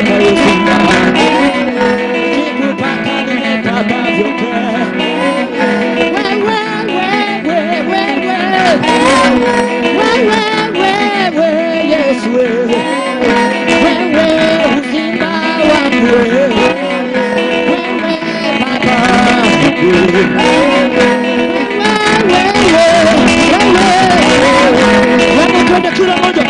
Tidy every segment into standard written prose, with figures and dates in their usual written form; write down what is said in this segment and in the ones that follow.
Nimekupata uzima, nikikupata nimepata vyote. Wewe, wewe, wewe, wewe, wewe, Yesu wewe, wewe uzima wangu wewe, wewe Baba wewe, wewe, wewe, wewe. Twende kila moja.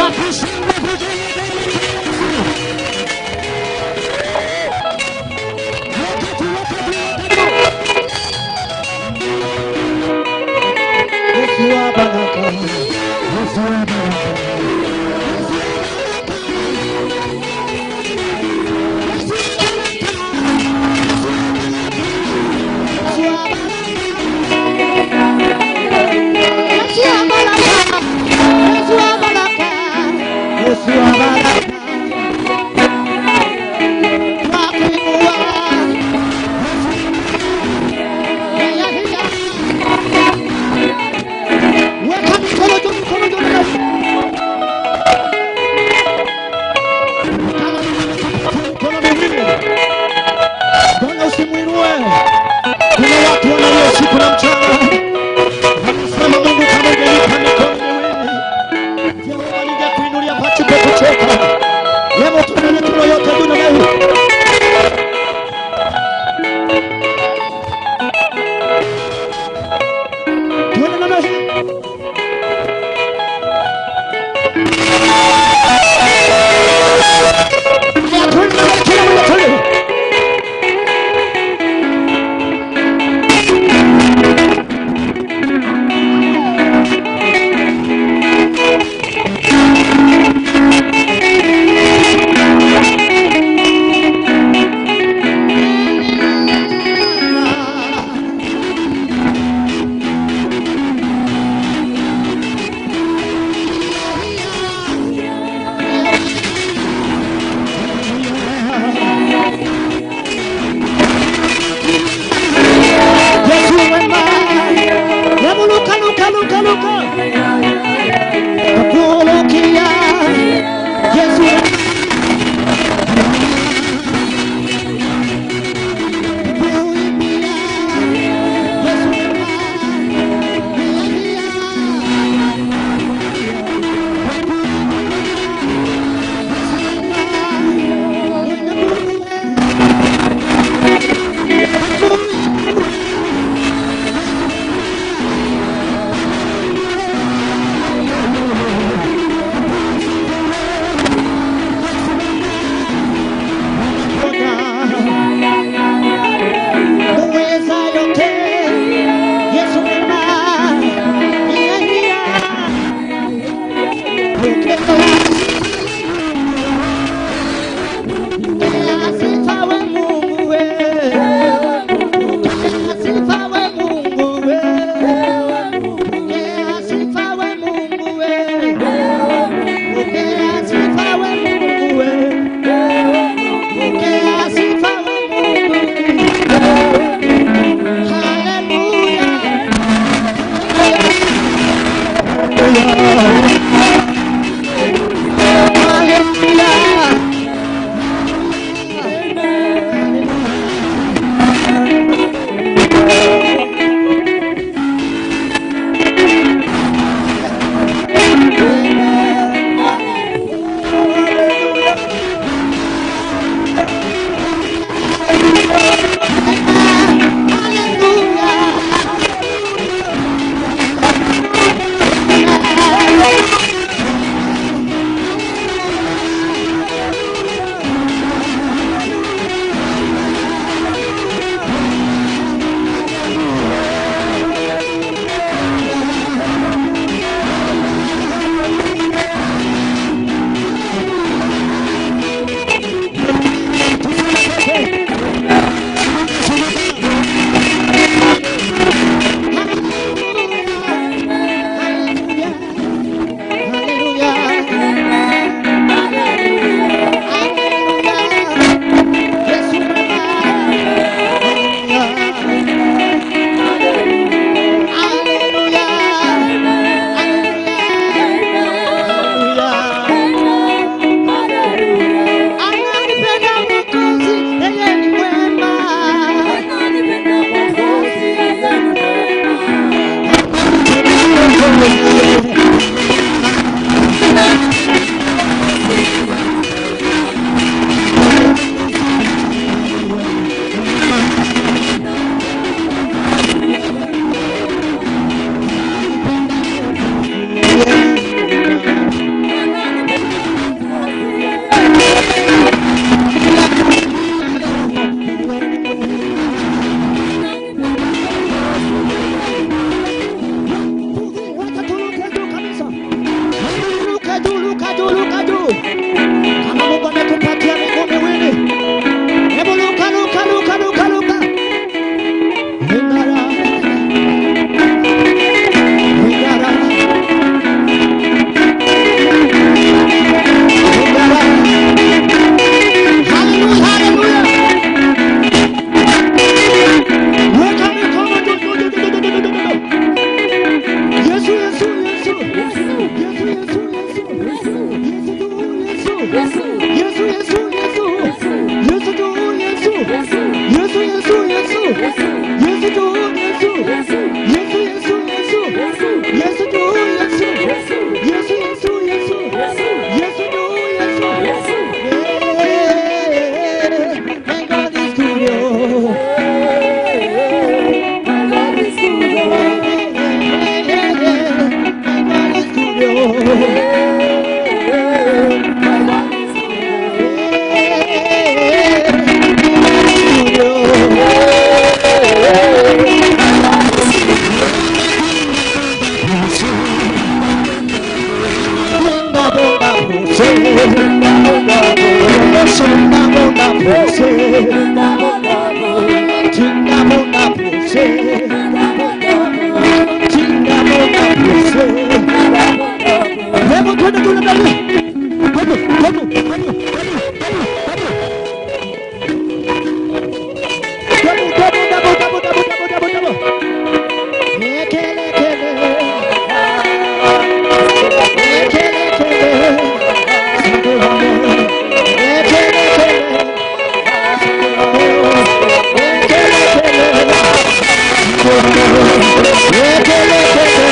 Wapi shangwe, vigelegele? Weka tu, weka tu, weka tu. Yesu wa baraka, Yesu wa baraka. Yesu wa baraka, Yesu wa baraka. Twakuinua. Hiya, hiya. Weka mikono juu, mikono juu. Yesu tu, Yesu. Yesu, Yesu, Yesu. Yesu tu, Yesu. Yesu, Yesu, Yesu. Yesu tu, Yesu. Yeah, my God is good, oh. My God is good, oh. Yeah, my God is good, oh. My God is good, Yeah, my God is good, oh. Bonga, bonga, bose. Bonga, bonga, bose. Tinga, bonga, bose. Tinga, bonga, bose. Hebu twende tule ndani. Hebu, hebu, hebu, hebu, hebu, hebu. Hebu, hebu, hebu, hebu, hebu, hebu, hebu, hebu. Ekele, kele. Ekele, kele. Ekele, kele. Ekele, kele. Ekele, kele.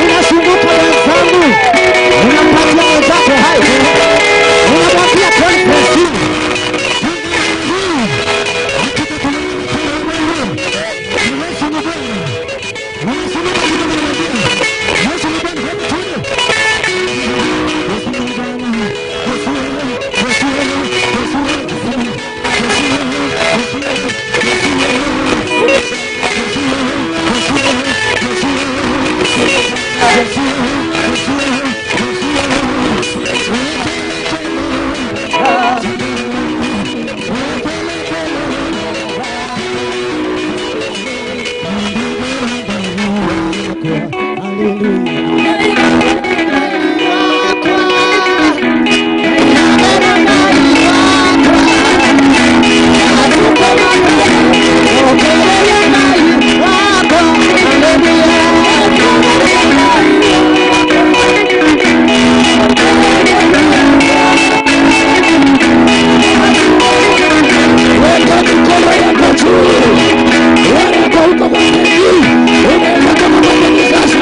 Unazunguka wenzangu, unampatia wenzako hai, unamwambia conference. Hallelujah. Weka mikono yako juu. Wewe uko huko kwa kiti. Unaweza kama kwa sasa.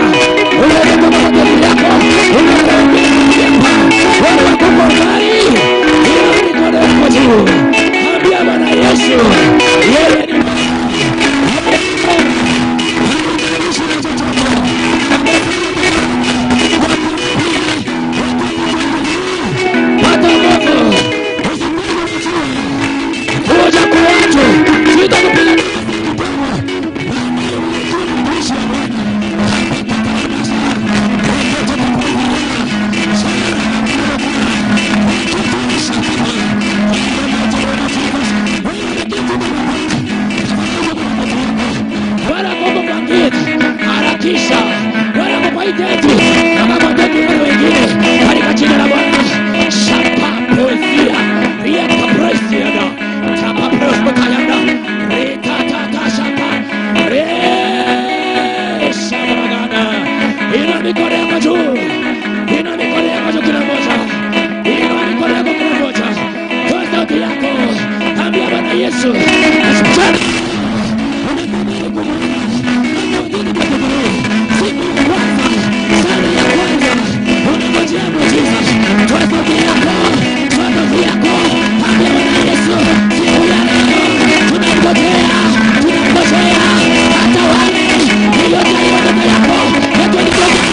Unaweza kama kwa kiti yako. Unaweza kuimba. Wewe uko kwa mbali. Inua mikono yako juu. Ambia Bwana Yesu, yeye ni Pata nguvu. Kuja kwa watu. Sitakupiga Bwana Mungu kwa kiti, harakisha. Bwana Mungu kwa kiti, na kwa kiti wale wengine katika jina la Bwana. Shapa poesia, rieka presia na chapa prosperayana, reta tata shapa, re shapa magana. Inua mikono yako juu. Inua mikono yako juu kila mmoja. Inua mikono yako kila mmoja. Toa sauti yako. Ambia Bwana Yesu. Asante. Tunamgojea, hata wale niliojaliwa baba yako, watu walitoka.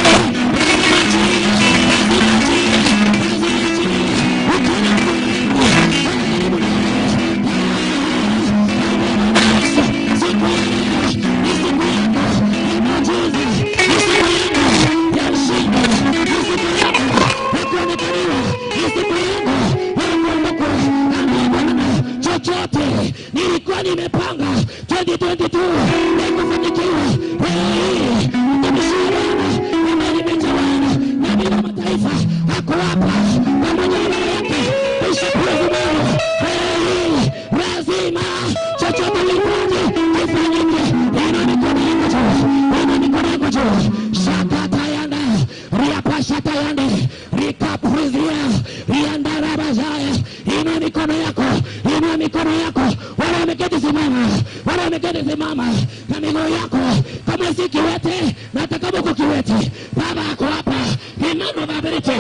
Lakini simama na miguu yako kama si kiwete na hata kama uko kiwete. Baba ako hapa, Emmanuel Babirite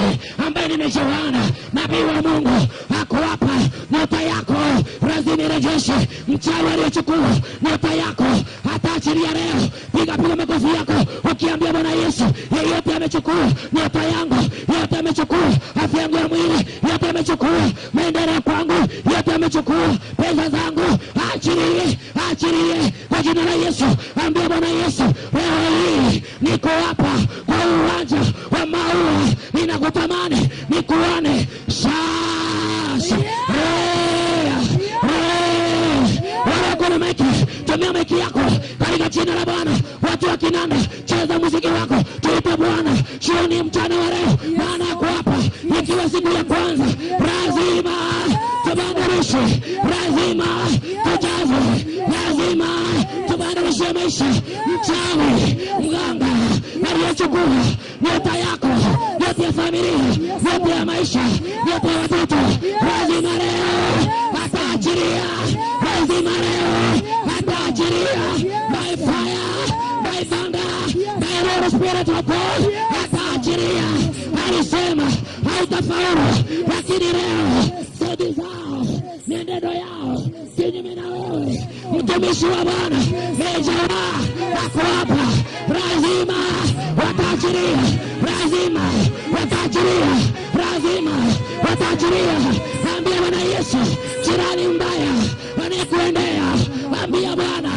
ambaye ni Yohana nabii wa Mungu ako hapa. Nyota yako lazima irejeshe. Mchawi aliyechukua nyota yako hataachilia leo. Piga piga makofi yako ukiambia Bwana Yesu, yeyote amechukua nyota yangu, yeyote amechukua afya yangu ya mwili, yeyote amechukua maendeleo kwangu, yeyote amechukua pesa zangu, achilie, achilie kwa jina la Yesu. Ambia Bwana Yesu, leo hii niko hapa kwa uwanja wa maua, ninakutamani nikuone sasa. Wale wako na maiki, tumia maiki yako katika jina la Bwana. Watu wa kinanda, cheza muziki wako, tuite Bwana jioni, mchana wa leo, maana ako hapa. Ikiwa siku ya kwanza, lazima tubadilishe, lazima tujazwe, lazima tubadilishe maisha. Mchawi, mganga aliyechukua nyota yako, nyota ya familia, nyota ya maisha, nyota ya watoto, lazima leo ataachilia, lazima leo ataachilia by fire, by thunder, by the Holy Spirit of God, ataachilia. Alisema hautafaulu, lakini leo sauti zao, mienendo yao kinyume na wewe, mtumishi wa Bwana Ejara ako hapa, lazima wataachilia, lazima wataachilia, lazima wataachilia. Ambia Bwana Yesu, jirani mbaya anayekuendea, ambia Bwana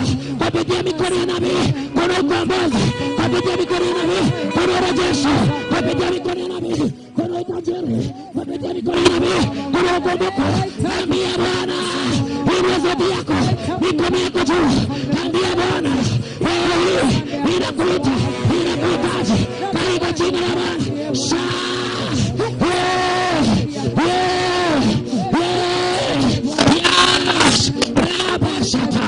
kupitia mikono ya nabii kuna ukombozi, kupitia mikono ya nabii kuna urejesho, kupitia mikono ya nabii kuna utajiri, kupitia mikono ya nabii kuna ukombozi. Ambia Bwana, inua sauti yako, mikono yako juu, ambia Bwana, leo hii ninakuita, ninakuhitaji katika jina la Bwana. Sha yes, rabashata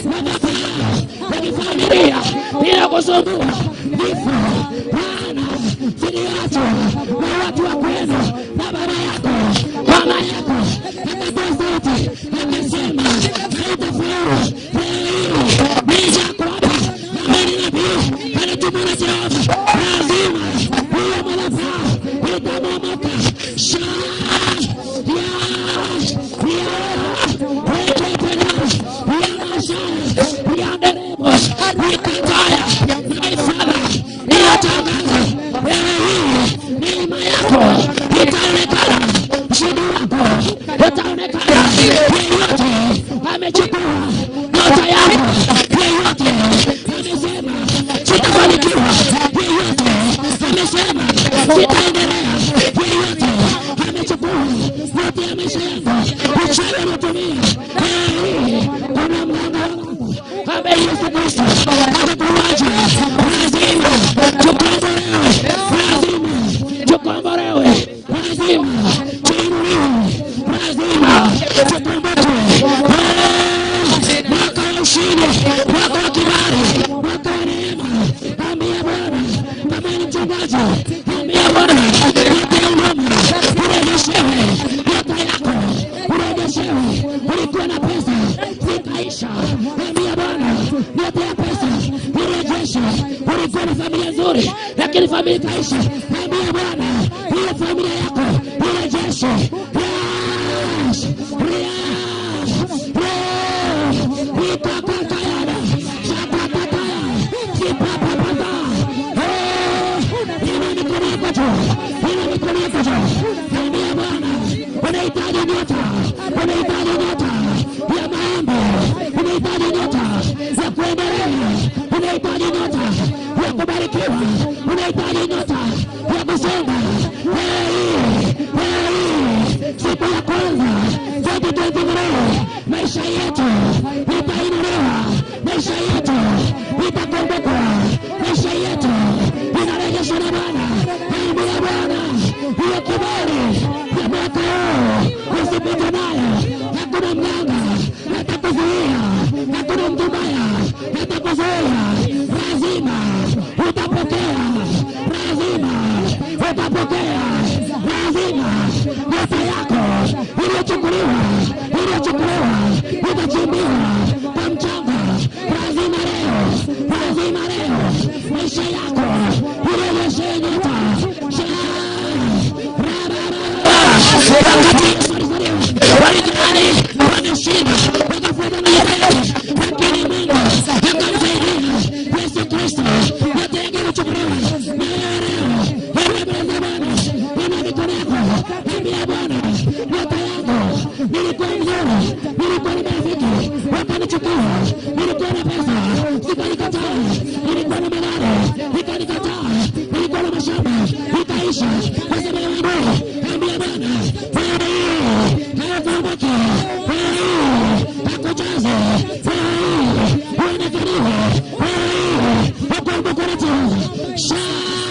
madhabahu ya kifamilia inakusumbua, vifo, laana ziliachwa na watu wa kwenu na baba yako, mama yako akatoa sauti akasema haitafaulu. Leo hii nije hapa ambaye ni nabii anatumwa na Jehova, lazima hiyo madhabahu itabomoka. Sha ya ya weketena ya mashara ya nderemo ikataya my Father, ninatangaza leo hii neema yako itaonekana, ushindi wako utaonekana. Yeyote amechukua nyota yako, yeyote amesema sitafanikiwa, yeyote amesema sitaendelea, yeyote amechukua nyota ya maisha yangu, uchawi anatumia leo hii, kuna mganga wangu ambaye Yesu Kristo atakuacha. Lazima tukombolewe, lazima tukombolewe, lazima tuinuliwe, lazima tukumbukwe. Mwaka wa ushindi, mwaka wa kibali, mwaka wa neema. Ambia Bwana, kama ni mchungaji, ambia Bwana, yote ya huduma urejeshewe, nyota yako urejeshewe. Ulikuwa na pesa zikaisha, ambia Bwana, nyota ya pesa irejeshe. Ulikuwa na familia nzuri, lakini familia ikaisha, ambia Bwana, hiyo familia yako irejeshe. Yes, yes, yes. Ikakakayana, shakatataya, sipapapata. Eh, inua mikono yako juu, inua mikono yako juu. Ambia Bwana, unahitaji nyota, unahitaji nyota ya maombi, unahitaji nyota ya kuendelea, unahitaji nyota ya kubarikiwa, unahitaji nyota ya kusonga. Hey, hey, siku ya kwanza 2023 maisha yetu itainuliwa, maisha yetu itakumbukwa, maisha yetu inarejeshwa na Bwana. Ambia Bwana, hiyo kibali ya mwaka huu usipite nayo. Hakuna mganga atakuzuia, hakuna mtu mbaya atakuzuia. Lazima utapokea, lazima utapokea, lazima nyota yako iliyochukuliwa, iliyochukuliwa itachimbiwa kwa mchanga. Maisha yako urejeshe nyota. Wakati wameshinda wakafuata na yote, lakini Mungu akamsaidia Yesu Kristo. Yote yangelichukuliwa na wewe leo. Wewe mbele za Bwana, inua mikono yako, ambia Bwana, nyota yangu nilikuwa mzuri, nilikuwa na marafiki wakanichukua, nilikuwa na pesa zikanikataa, nilikuwa na magari ikanikataa, nilikuwa na mashamba ikaisha kwa sababu ya wewe. Ambia Bwana, wewe hayakumbuki, wewe hakujaze, wewe uonekaniwe, wewe ukumbukwe na Jehova.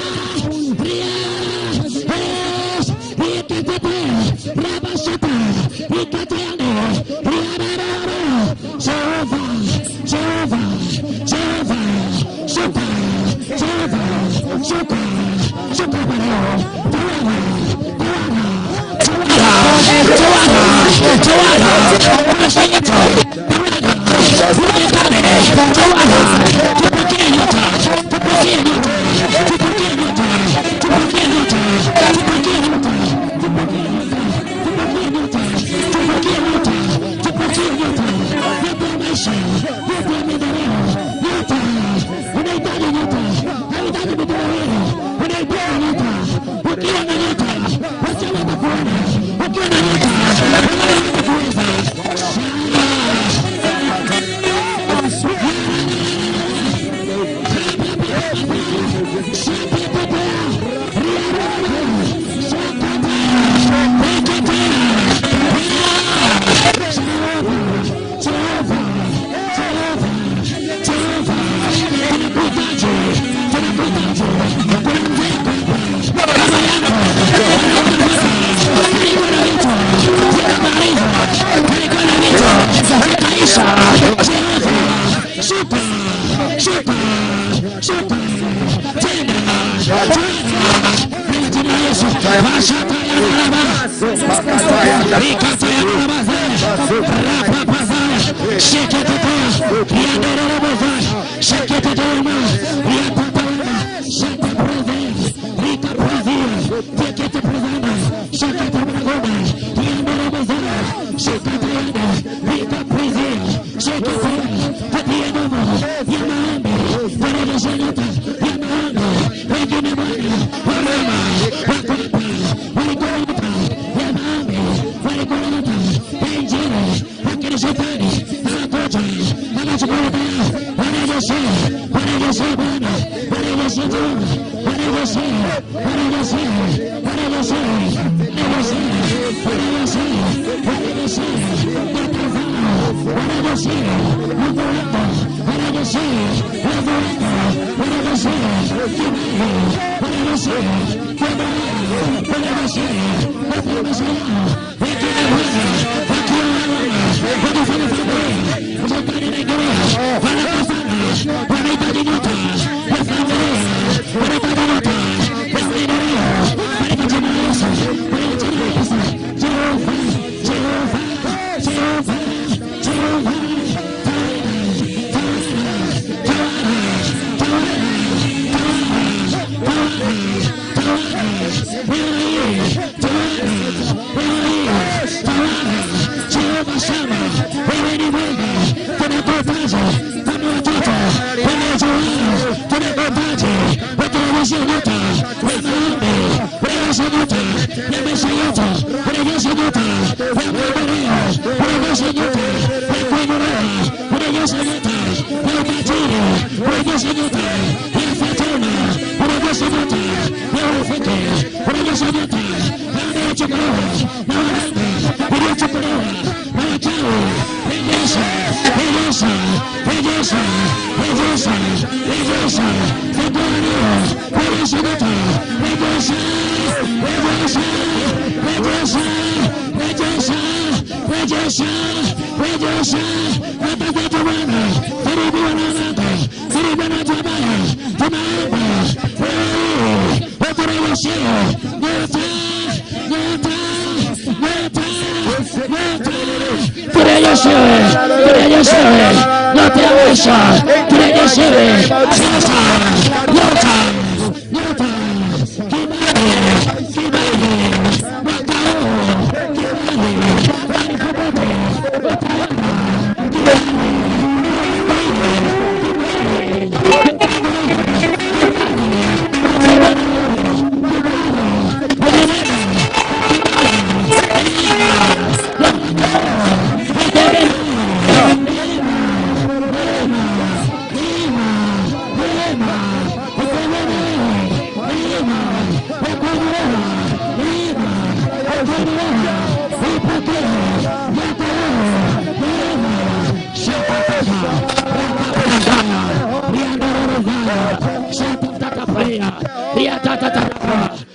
Riatatata.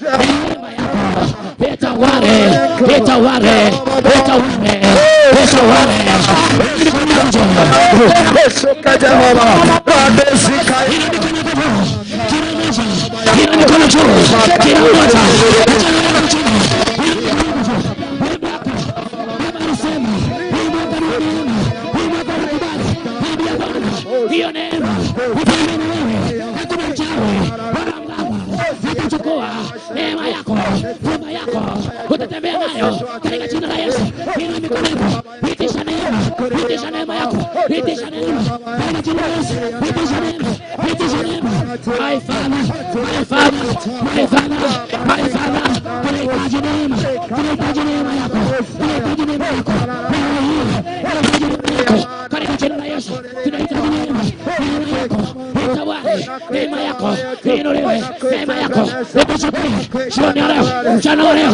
Neema yako itawale, itawale, itawale, itawale. Shuka Jehova, Radezika. Kila mikono juu, kila mmoja. Baba alisema huu mwaka ni wa neema, huu mwaka wa kibali. Ambia Bwana, hiyo neema itembee na wewe. Hakuna mchawi wala mganga atachukua neema yako, neema yako utatembea nayo katika jina la Yesu. Inua mikono yako, itisha neema, itisha neema yako, itisha neema katika jina la Yesu, itisha neema, itisha neema. My Father, my Father, my Father, my Father, tunahitaji neema, tunahitaji neema yako, tunahitaji neema yako leo hii, tunahitaji neema yako katika jina la Yesu, tunahitaji neema, neema yako itawale, neema yako iinuliwe, neema yako itushukie jioni ya leo, mchana wa leo,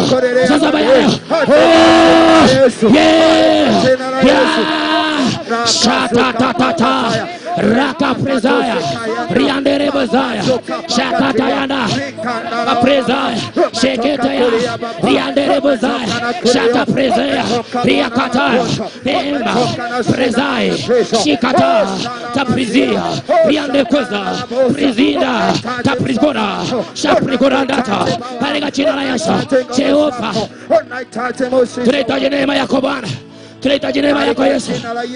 saa 7 ya leo. Oh, yeah, yeah. Shatatatata raka prezaya riandere bazaya shakatayanda aprezaya sheketaya riandere bazaya shaka prezaya riakataya neema prezai shikata taprizia riandekoza prizinda taprizgora shaprigorandata katika jina la Yesu. Jehova, tunahitaji neema yako Bwana. Tunahitaji neema yako Yesu.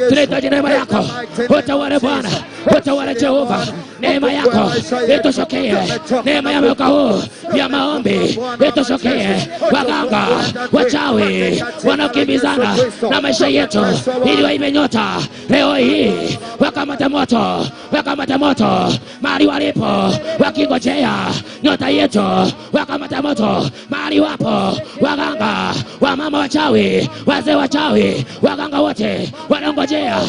Tunahitaji neema yako. Utawale Bwana. Utawale Jehova. Neema yako itushukie. Neema ya mwaka huu ya maombi itushukie. Waganga, wachawi wanaokimbizana na maisha yetu ili waibe nyota leo hii wakamate moto, wakamate moto mahali walipo wakingojea nyota yetu, wakamate moto mahali wapo waganga, wamama wachawi, wazee wachawi, waganga wote wanaongojea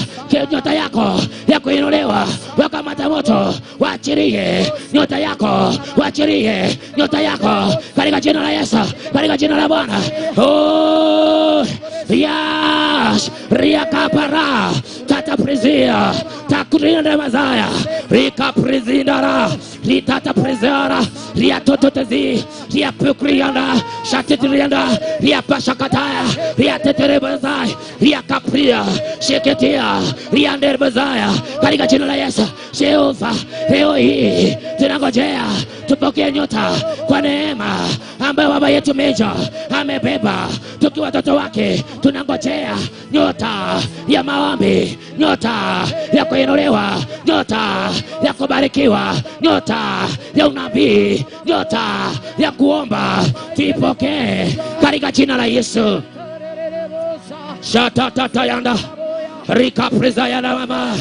nyota yako ya kuinuliwa, wakamata moto, waachilie nyota yako, waachilie nyota yako katika jina la Yesu, katika jina la Bwana. Oh, yes, riakapara tataprizia takurinda mazaya rikaprizindara ritataprizara riatototezi riapukrianda shatitrianda riapashakataya riateterebazai riakapria sheketia rianderbazaya katika jina la Yesu. Jehova, leo hii tunangojea tupokee nyota kwa neema ambayo baba yetu Meja amebeba tukiwa watoto wake. Tunangojea nyota ya maombi, nyota ya kuinuliwa, nyota ya kubarikiwa, nyota ya unabii, nyota ya kuomba. Tuipokee katika jina la Yesu. Shatatatayanda rikaprezayana mama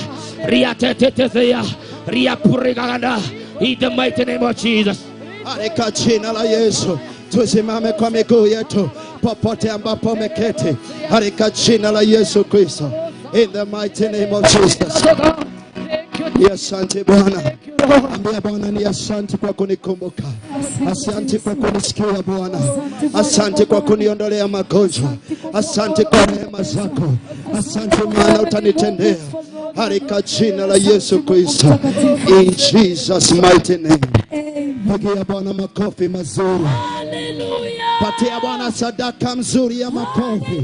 riatetetezea riapuriganda in the mighty name of Jesus. Katika jina la Yesu tusimame kwa miguu yetu popote ambapo umeketi, katika jina la Yesu Kristo, in the mighty name of Jesus. Ni asante Bwana, ambia Bwana ni asante kwa kunikumbuka, asante kwa kunisikia Bwana, asante kwa kuniondolea magonjwa, asante kwa rehema zako, asante maana utanitendea, katika jina la Yesu Kristo, in Jesus mighty name. Pigia Bwana makofi mazuri, patia Bwana sadaka mzuri ya makofi.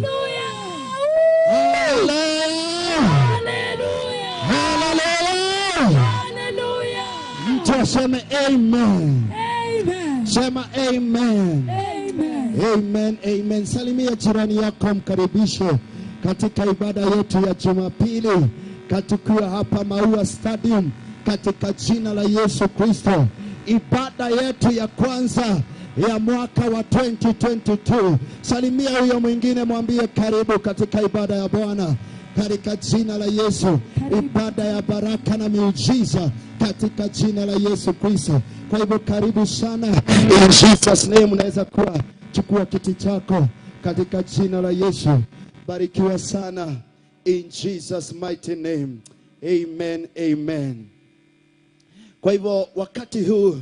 Hallelujah. Hallelujah. Mtu aseme amen. Sema amen. Amen, amen. Salimia jirani yako, mkaribishe katika ibada yetu ya Jumapili katukiwa hapa Maua Stadium katika jina la Yesu Kristo. Ibada yetu ya kwanza ya mwaka wa 2022. Salimia huyo mwingine, mwambie karibu katika ibada ya Bwana katika jina la Yesu, ibada ya baraka na miujiza katika jina la Yesu Kristo. Kwa hivyo karibu sana, in Jesus name. Unaweza kuwa chukua kiti chako katika jina la Yesu. Barikiwa sana in Jesus mighty name. Amen, amen. Kwa hivyo wakati huu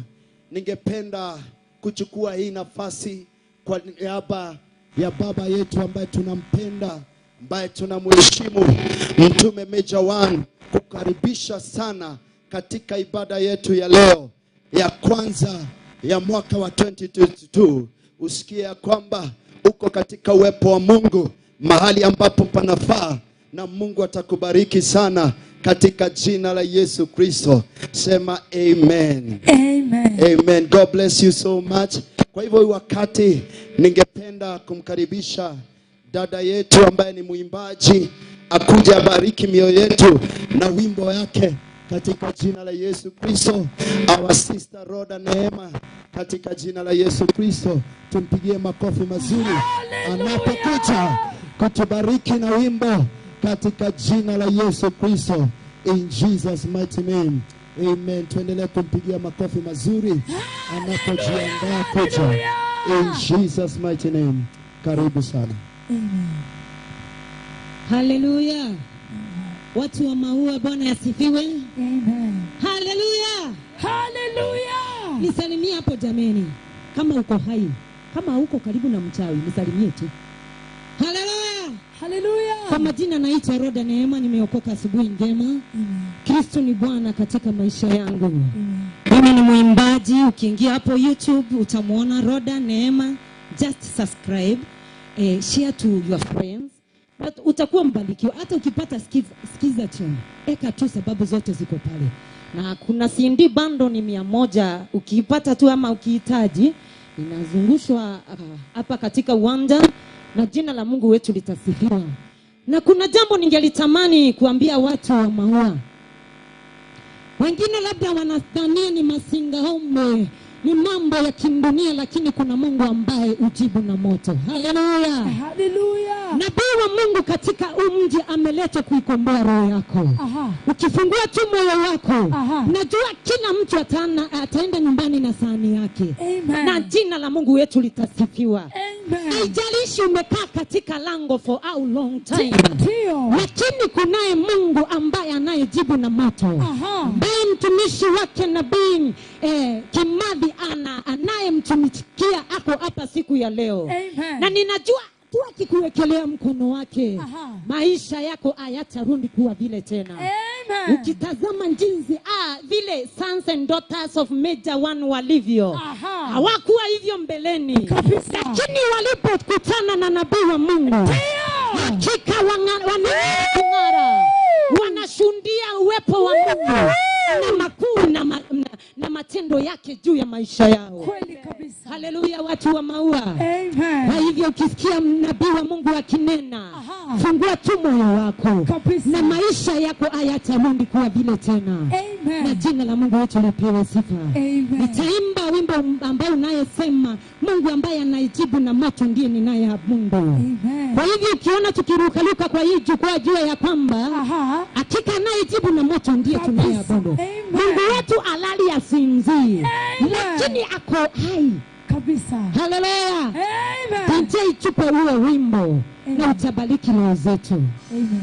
ningependa kuchukua hii nafasi kwa niaba ya baba yetu ambaye tunampenda, ambaye tunamheshimu, Mtume Major One, kukaribisha sana katika ibada yetu ya leo ya kwanza ya mwaka wa 2022, usikie ya kwamba uko katika uwepo wa Mungu mahali ambapo panafaa, na Mungu atakubariki sana katika jina la Yesu Kristo. Sema amen. Amen. Amen. God bless you so much. Kwa hivyo wakati ningependa kumkaribisha dada yetu ambaye ni mwimbaji akuje abariki mioyo yetu na wimbo yake katika jina la Yesu Kristo. Our sister Rhoda Neema, katika jina la Yesu Kristo, tumpigie makofi mazuri anapokuja kutubariki na wimbo katika jina la Yesu Kristo. In Jesus mighty name. Amen. Tuendelee kumpigia makofi mazuri anapojiandaa kuja. In Jesus mighty name. Karibu sana. Haleluya! Watu wa Maua, Bwana asifiwe. Amen. Haleluya! Hallelujah. Nisalimie hapo jameni, kama uko hai, kama uko karibu na mchawi, nisalimie tu. Haleluya! Hallelujah. Kwa majina naitwa Rhoda Neema, nimeokoka asubuhi njema. Amen. Kristo ni Bwana katika maisha yangu. Amen. Mimi ni mwimbaji. Ukiingia hapo YouTube utamwona Rhoda Neema, just subscribe, share to your friends, but utakuwa mbarikiwa. Hata ukipata skiza tune, eka tu, sababu zote ziko pale, na kuna CD bundle ni 100, ukiipata tu ama ukihitaji, inazungushwa hapa katika uwanja, na jina la Mungu wetu litasifiwa. Na kuna jambo ningelitamani kuambia watu wa Maua. Wengine labda wanadhania ni masingaombwe, ni mambo ya kidunia, lakini kuna Mungu ambaye ujibu na moto. Haleluya! Hallelujah. Nabii wa Mungu katika huu mji ameletwa kuikomboa roho yako. Ukifungua tu moyo wako, najua kila mtu ataenda nyumbani na sahani yake. Amen. Na jina la Mungu wetu litasifiwa. Amen. Haijalishi umekaa katika lango for how long time, Ndio. lakini kunaye Mungu ambaye anayejibu na moto, ambaye mtumishi wake nabii Kimathi anayemtumikia ako hapa siku ya leo. Amen. Na ninajua tu akikuwekelea mkono wake, maisha yako hayatarudi kuwa vile tena. Amen. Ukitazama jinsi vile sons and daughters of Major One walivyo, hawakuwa hivyo mbeleni, lakini walipokutana na nabii wa Mungu, hakika wanaanza kung'ara, wanashuhudia uwepo wa Mungu na makuu na matendo yake juu ya maisha yao. Kweli kabisa. Haleluya, watu wa Maua. Amen. Kwa hivyo ukisikia nabii wa Mungu akinena, fungua tu moyo wako na maisha yako hayatarudi kuwa vile tena. Amen. Na jina la Mungu wetu lipewe sifa. Amen. Nitaimba wimbo ambao unayesema Mungu ambaye anaijibu na moto ndiye ninayeabudu. Amen. Kwa hivyo ukiona tukirukaruka kwa hii jukwaa, jua ya kwamba hakika anayejibu na moto ndiye tunayeabudu. Amen. Mungu wetu alali asinzii, lakini ako hai Kabisa. Haleluya. Amen. DJ, tupe huo wimbo na utabariki roho zetu. Amen.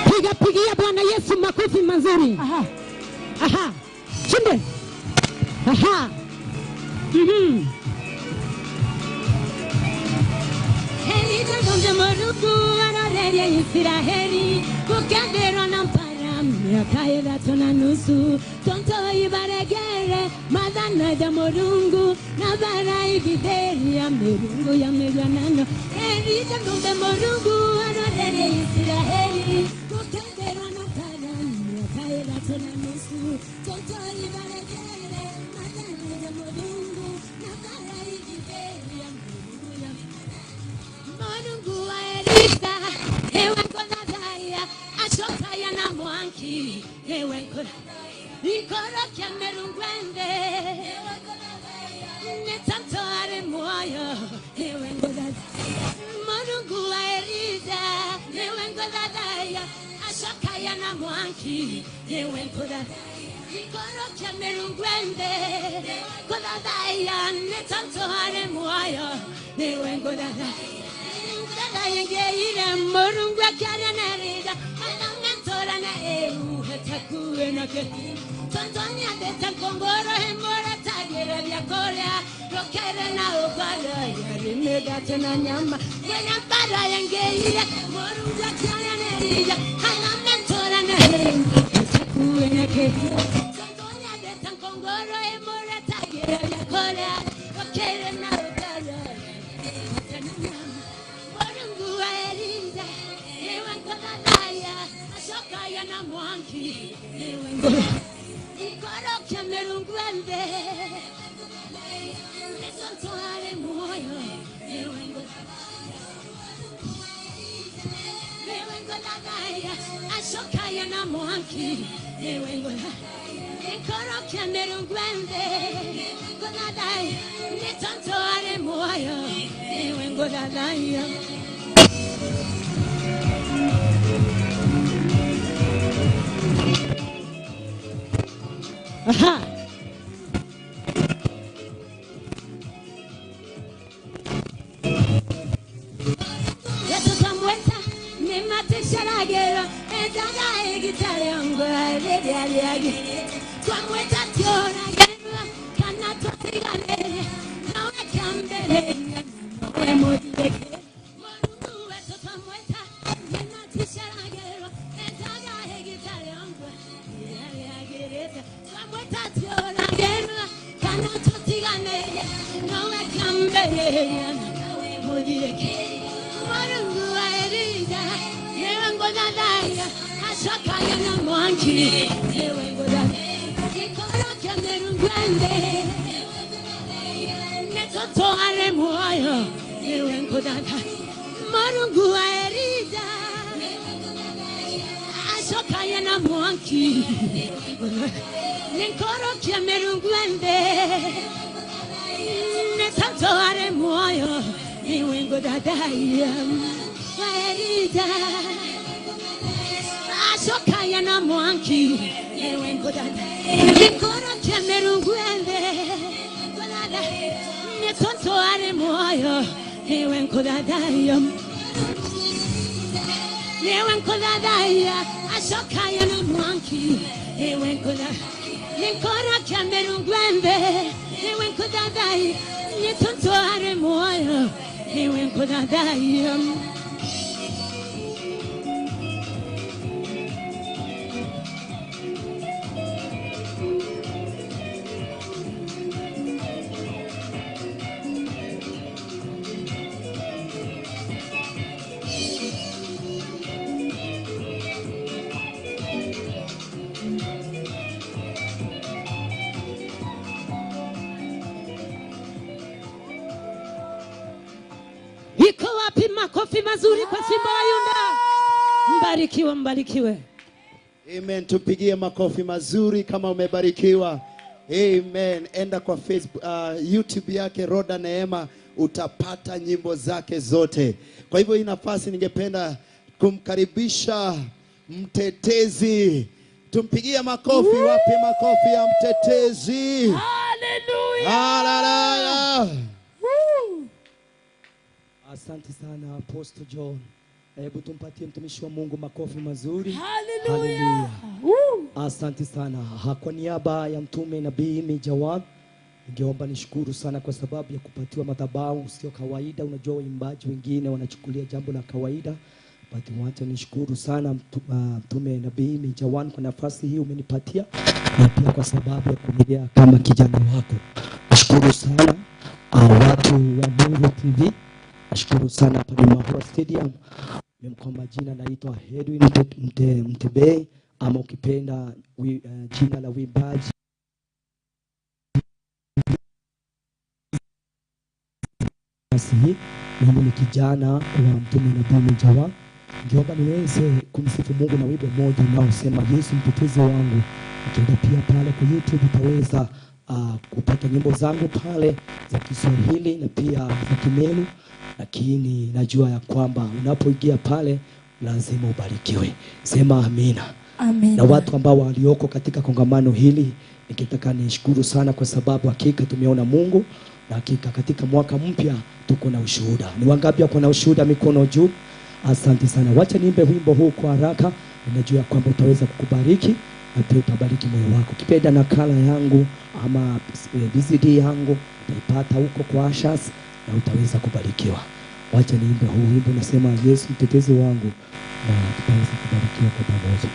Piga pigia Bwana Yesu makofi mazuri. Aha. Chinde. Aha. Elija moruku arareria Israeli kukenderwa na mpara miaka 3.5 tonto ibaregere madhana ya morungu na bara ibideria mirungu ya miganano. Elija morungu arareria Israeli kukenderwa na mpara miaka 3.5 tonto ibaregere madhana ya morungu na bara ibideria mirungu ya miganano. Morungu wa Elisa, ewe nkona dhaya, ashoka ya na mwanki, ewe nkona, ikoro kya merungwende, netanto are moyo, ewe nkona dhaya. Morungu wa Elisa, ewe nkona dhaya, ashoka ya na mwanki, ewe nkona dhaya. Ikoro kya merungwende, nkona dhaya, netanto are moyo, ewe nkona dhaya. Aha. Iko wapi makofi mazuri kwa Simba wa Yuda? Mbarikiwe, mbarikiwe. Amen. Tupigie makofi mazuri kama umebarikiwa. Amen. Enda kwa Facebook, YouTube yake Rhoda Neema, utapata nyimbo zake zote. Kwa hivyo hii nafasi ningependa kumkaribisha mtetezi. Tumpigie makofi. Wapi makofi ya mtetezi? Hallelujah. Hallelujah. Asante sana Apostle John. Hebu tumpatie mtumishi wa Mungu makofi mazuri. Hallelujah. Asante sana. Kwa niaba ya mtume Nabii Mijawan, ningeomba nishukuru sana kwa sababu ya kupatiwa madhabahu sio kawaida. Unajua waimbaji wengine wanachukulia jambo la kawaida. But wacha nishukuru sana mtume Nabii Mijawan kwa nafasi hii umenipatia, na pia kwa sababu ya kunilea kama kijana wako. Nashukuru sana watu wa Mungu TV. Nashukuru sana pale Mahua Stadium. Mimi kwa majina naitwa Edwin Mtebei, ama ukipenda jina la uimbaji hii. Mimi ni kijana wa mtume Nabii Mijawan. Ningeomba niweze kumsifu Mungu na wimbo mmoja unaosema Yesu mtetezi wangu. Ukienda pia pale kwa YouTube utaweza kupata nyimbo zangu pale za Kiswahili na pia za Kimeru, lakini najua ya kwamba unapoingia pale lazima ubarikiwe. Sema amina. Amina. Na watu ambao walioko katika kongamano hili, nikitaka nishukuru sana kwa sababu hakika tumeona Mungu, na hakika katika mwaka mpya tuko na ushuhuda. Ni wangapi wako na ushuhuda? Mikono juu. Asante sana. Wacha niimbe wimbo huu kwa haraka. Ninajua kwamba utaweza kukubariki na pia utabariki moyo wako. Ukipenda nakala yangu ama VCD yangu utaipata huko kwa Ashas na utaweza kubarikiwa. Wacha niimbe huu wimbo, nasema Yesu mtetezi wangu, na tutaweza kubarikiwa kwa pamoja.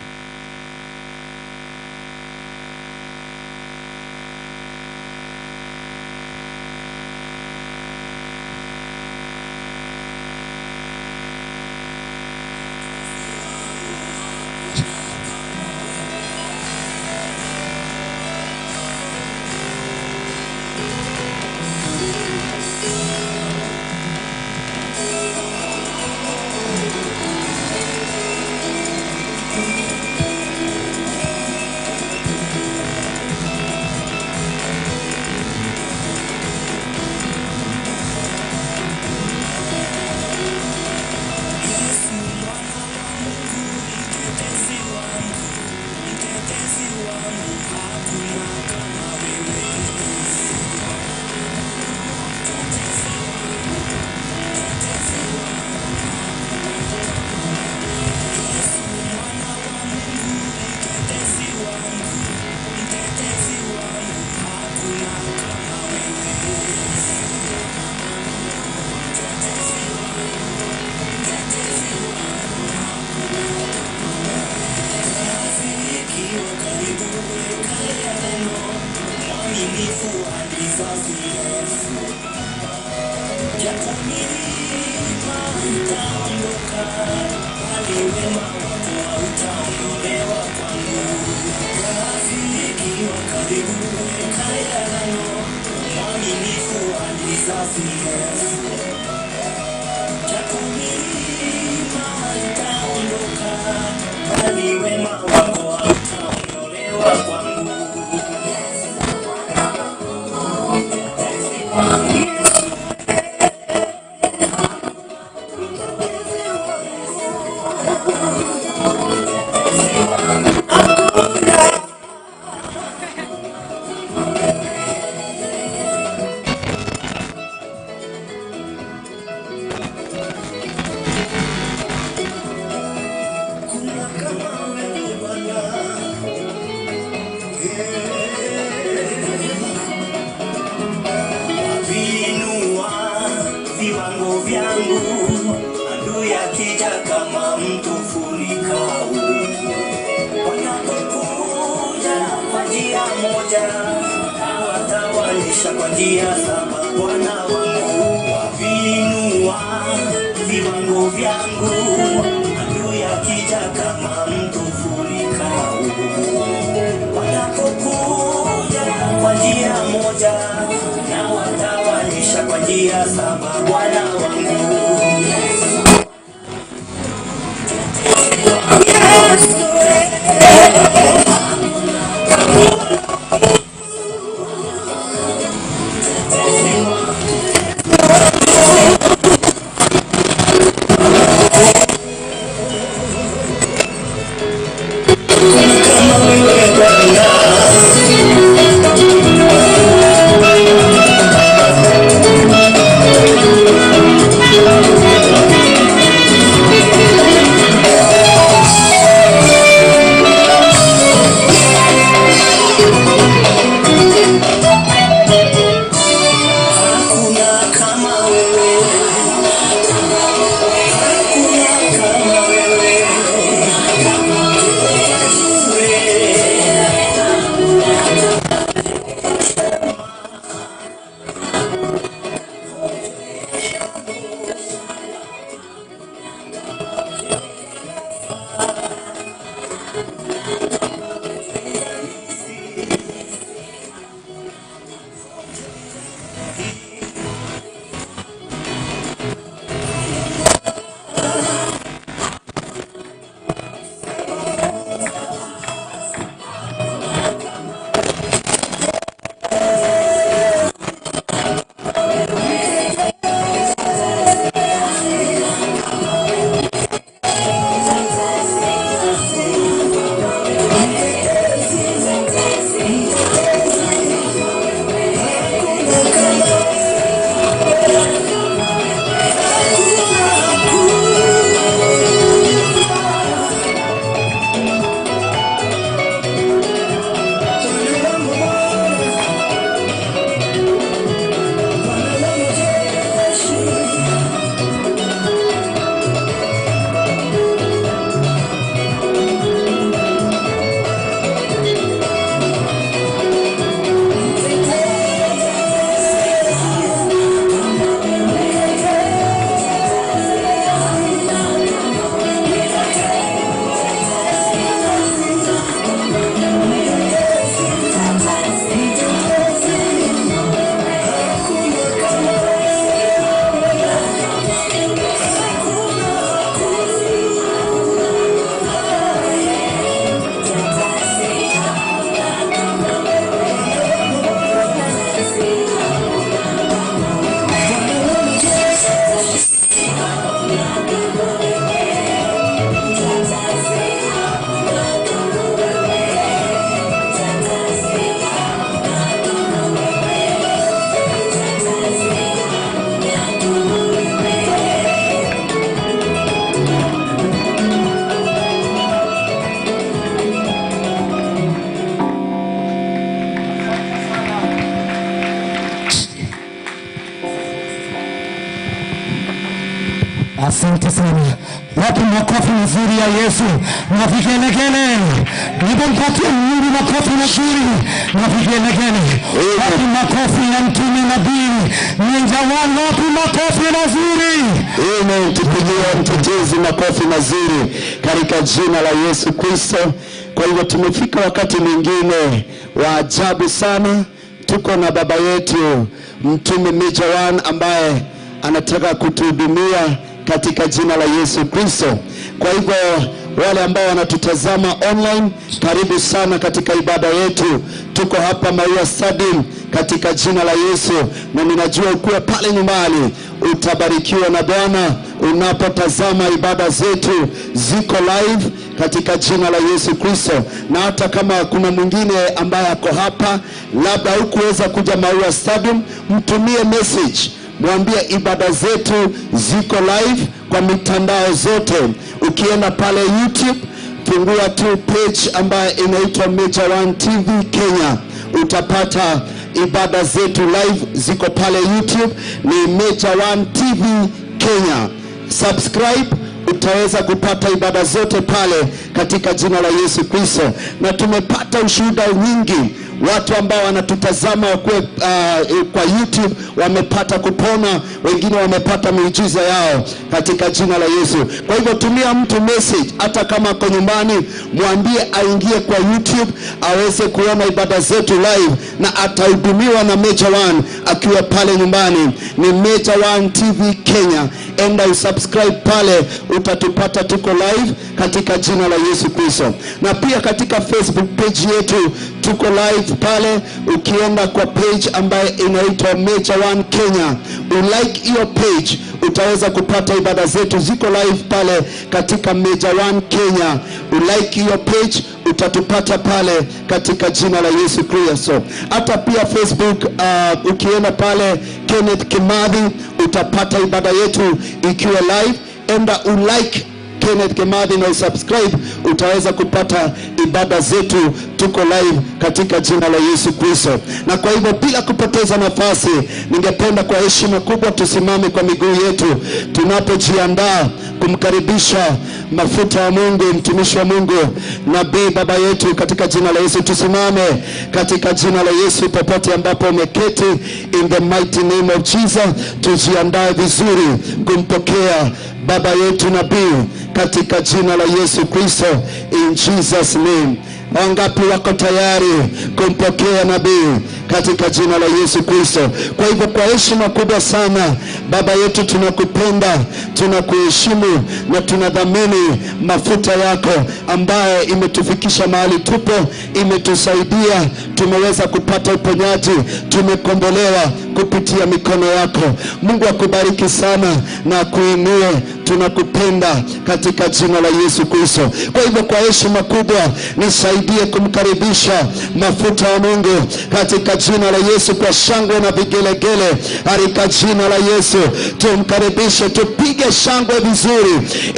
Asante sana. Wapi makofi mazuri ya Yesu na vigelegele? Nipompatie Mungu makofi mazuri na vigelegele. Wapi makofi ya mtume nabii Ninja One? Wapi makofi mazuri? Amen. Tupigie mtetezi makofi mazuri katika jina la Yesu Kristo. Kwa hivyo tumefika wakati mwingine wa ajabu sana. Tuko na baba yetu Mtume Major One ambaye anataka kutuhudumia katika jina la Yesu Kristo. Kwa hivyo wale ambao wanatutazama online, karibu sana katika ibada yetu. Tuko hapa Maua Stadium katika jina la Yesu, na ninajua ukiwa pale nyumbani utabarikiwa na Bwana unapotazama ibada zetu, ziko live katika jina la Yesu Kristo. Na hata kama kuna mwingine ambaye ako hapa labda hukuweza kuja Maua Stadium, mtumie message, mwambie ibada zetu ziko live kwa mitandao zote. Ukienda pale YouTube, fungua tu page ambayo inaitwa Major One TV Kenya, utapata ibada zetu live, ziko pale YouTube, ni Major One TV Kenya. Subscribe, utaweza kupata ibada zote pale katika jina la Yesu Kristo. Na tumepata ushuhuda nyingi, watu ambao wanatutazama wakuwe kwa YouTube wamepata kupona, wengine wamepata miujiza yao katika jina la Yesu. Kwa hivyo tumia mtu message, hata kama ako nyumbani, mwambie aingie kwa YouTube aweze kuona ibada zetu live, na atahudumiwa na Major One akiwa pale nyumbani. Ni Major One TV Kenya, enda usubscribe pale, utatupata tuko live katika jina la Yesu Kristo. Na pia katika Facebook page yetu tuko live pale. Ukienda kwa page ambayo inaitwa Major One Kenya, ulike hiyo page, utaweza kupata ibada zetu ziko live pale katika Major One Kenya. Ulike hiyo page, utatupata pale katika jina la Yesu Kristo. Hata pia Facebook, ukienda pale Kenneth Kimathi utapata ibada yetu ikiwa live. Enda ulike Kenneth Kimathi na usubscribe, utaweza kupata ibada zetu tuko live katika jina la Yesu Kristo. Na kwa hivyo bila kupoteza nafasi, ningependa kwa heshima kubwa tusimame kwa miguu yetu tunapojiandaa kumkaribisha mafuta ya Mungu, mtumishi wa Mungu, nabii baba yetu katika jina la Yesu. Tusimame katika jina la Yesu popote ambapo umeketi, in the mighty name of Jesus, tujiandae vizuri kumpokea baba yetu nabii katika jina la Yesu Kristo, in Jesus name. Wangapi wako tayari kumpokea nabii katika jina la Yesu Kristo? Kwa hivyo kwa heshima kubwa sana, baba yetu, tunakupenda, tunakuheshimu na tunadhamini mafuta yako ambayo imetufikisha mahali tupo, imetusaidia, tumeweza kupata uponyaji, tumekombolewa kupitia mikono yako. Mungu akubariki sana na akuinue. Tunakupenda katika jina la Yesu Kristo. Kwa hivyo kwa heshima kubwa nisaidie kumkaribisha mafuta ya Mungu katika jina la Yesu, kwa shangwe na vigelegele katika jina la Yesu. Tumkaribishe, tupige shangwe vizuri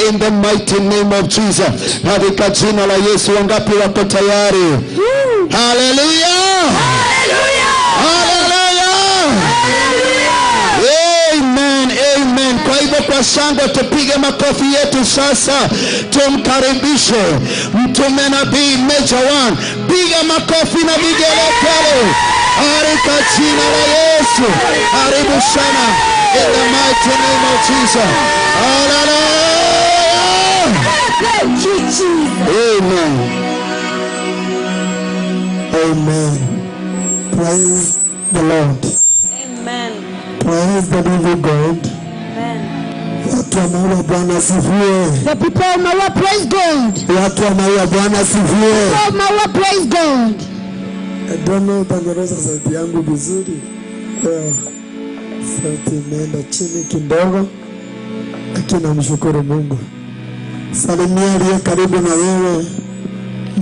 in the mighty name of Jesus, katika jina la Yesu. Wangapi wako tayari? Haleluya! Haleluya! Amen, amen. Kwa hivyo kwa shangwe tupige makofi yetu sasa, tumkaribishe mtume nabii Major One. Piga makofi na vigelegele katika jina la Yesu. Karibu sana in the mighty name of Jesus. Hallelujah. Thank you, Jesus. Amen. Amen. Praise the Lord. Amen. Praise the living God. Amen. Watu wa Maua, Bwana asifiwe. The people of Maua, praise God. Watu wa Maua, Bwana asifiwe. People of Maua, praise God. I don't know utanyorosha sauti yangu vizuri leo. Sauti imeenda chini kidogo, lakini namshukuru Mungu. Salimia aliye karibu na wewe,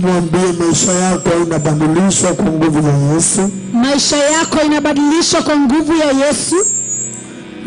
mwambie maisha yako inabadilishwa kwa nguvu ya Yesu, Maisha yako inabadilishwa kwa nguvu ya Yesu,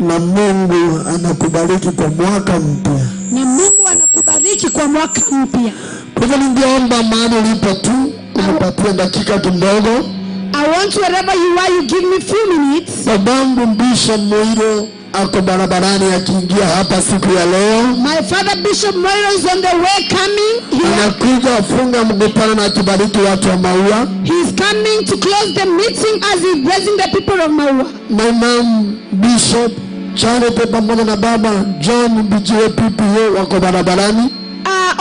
na Mungu anakubariki kwa mwaka mpya. Na Mungu anakubariki kwa mwaka mpya. Kwa hivyo ningeomba mahali ulipo tu unipatie dakika kidogo. I want wherever you are, you give me few minutes. Babangu Bishop Muiro Ako barabarani akiingia hapa siku ya leo. My father Bishop Moiro is on the way coming here. Anakuja afunga mkutano na atubariki watu wa Maua. He is coming to close the meeting as he's blessing the people of Maua. My mom Bishop Charity pamoja na baba John Mbijiwe PPO wako barabarani.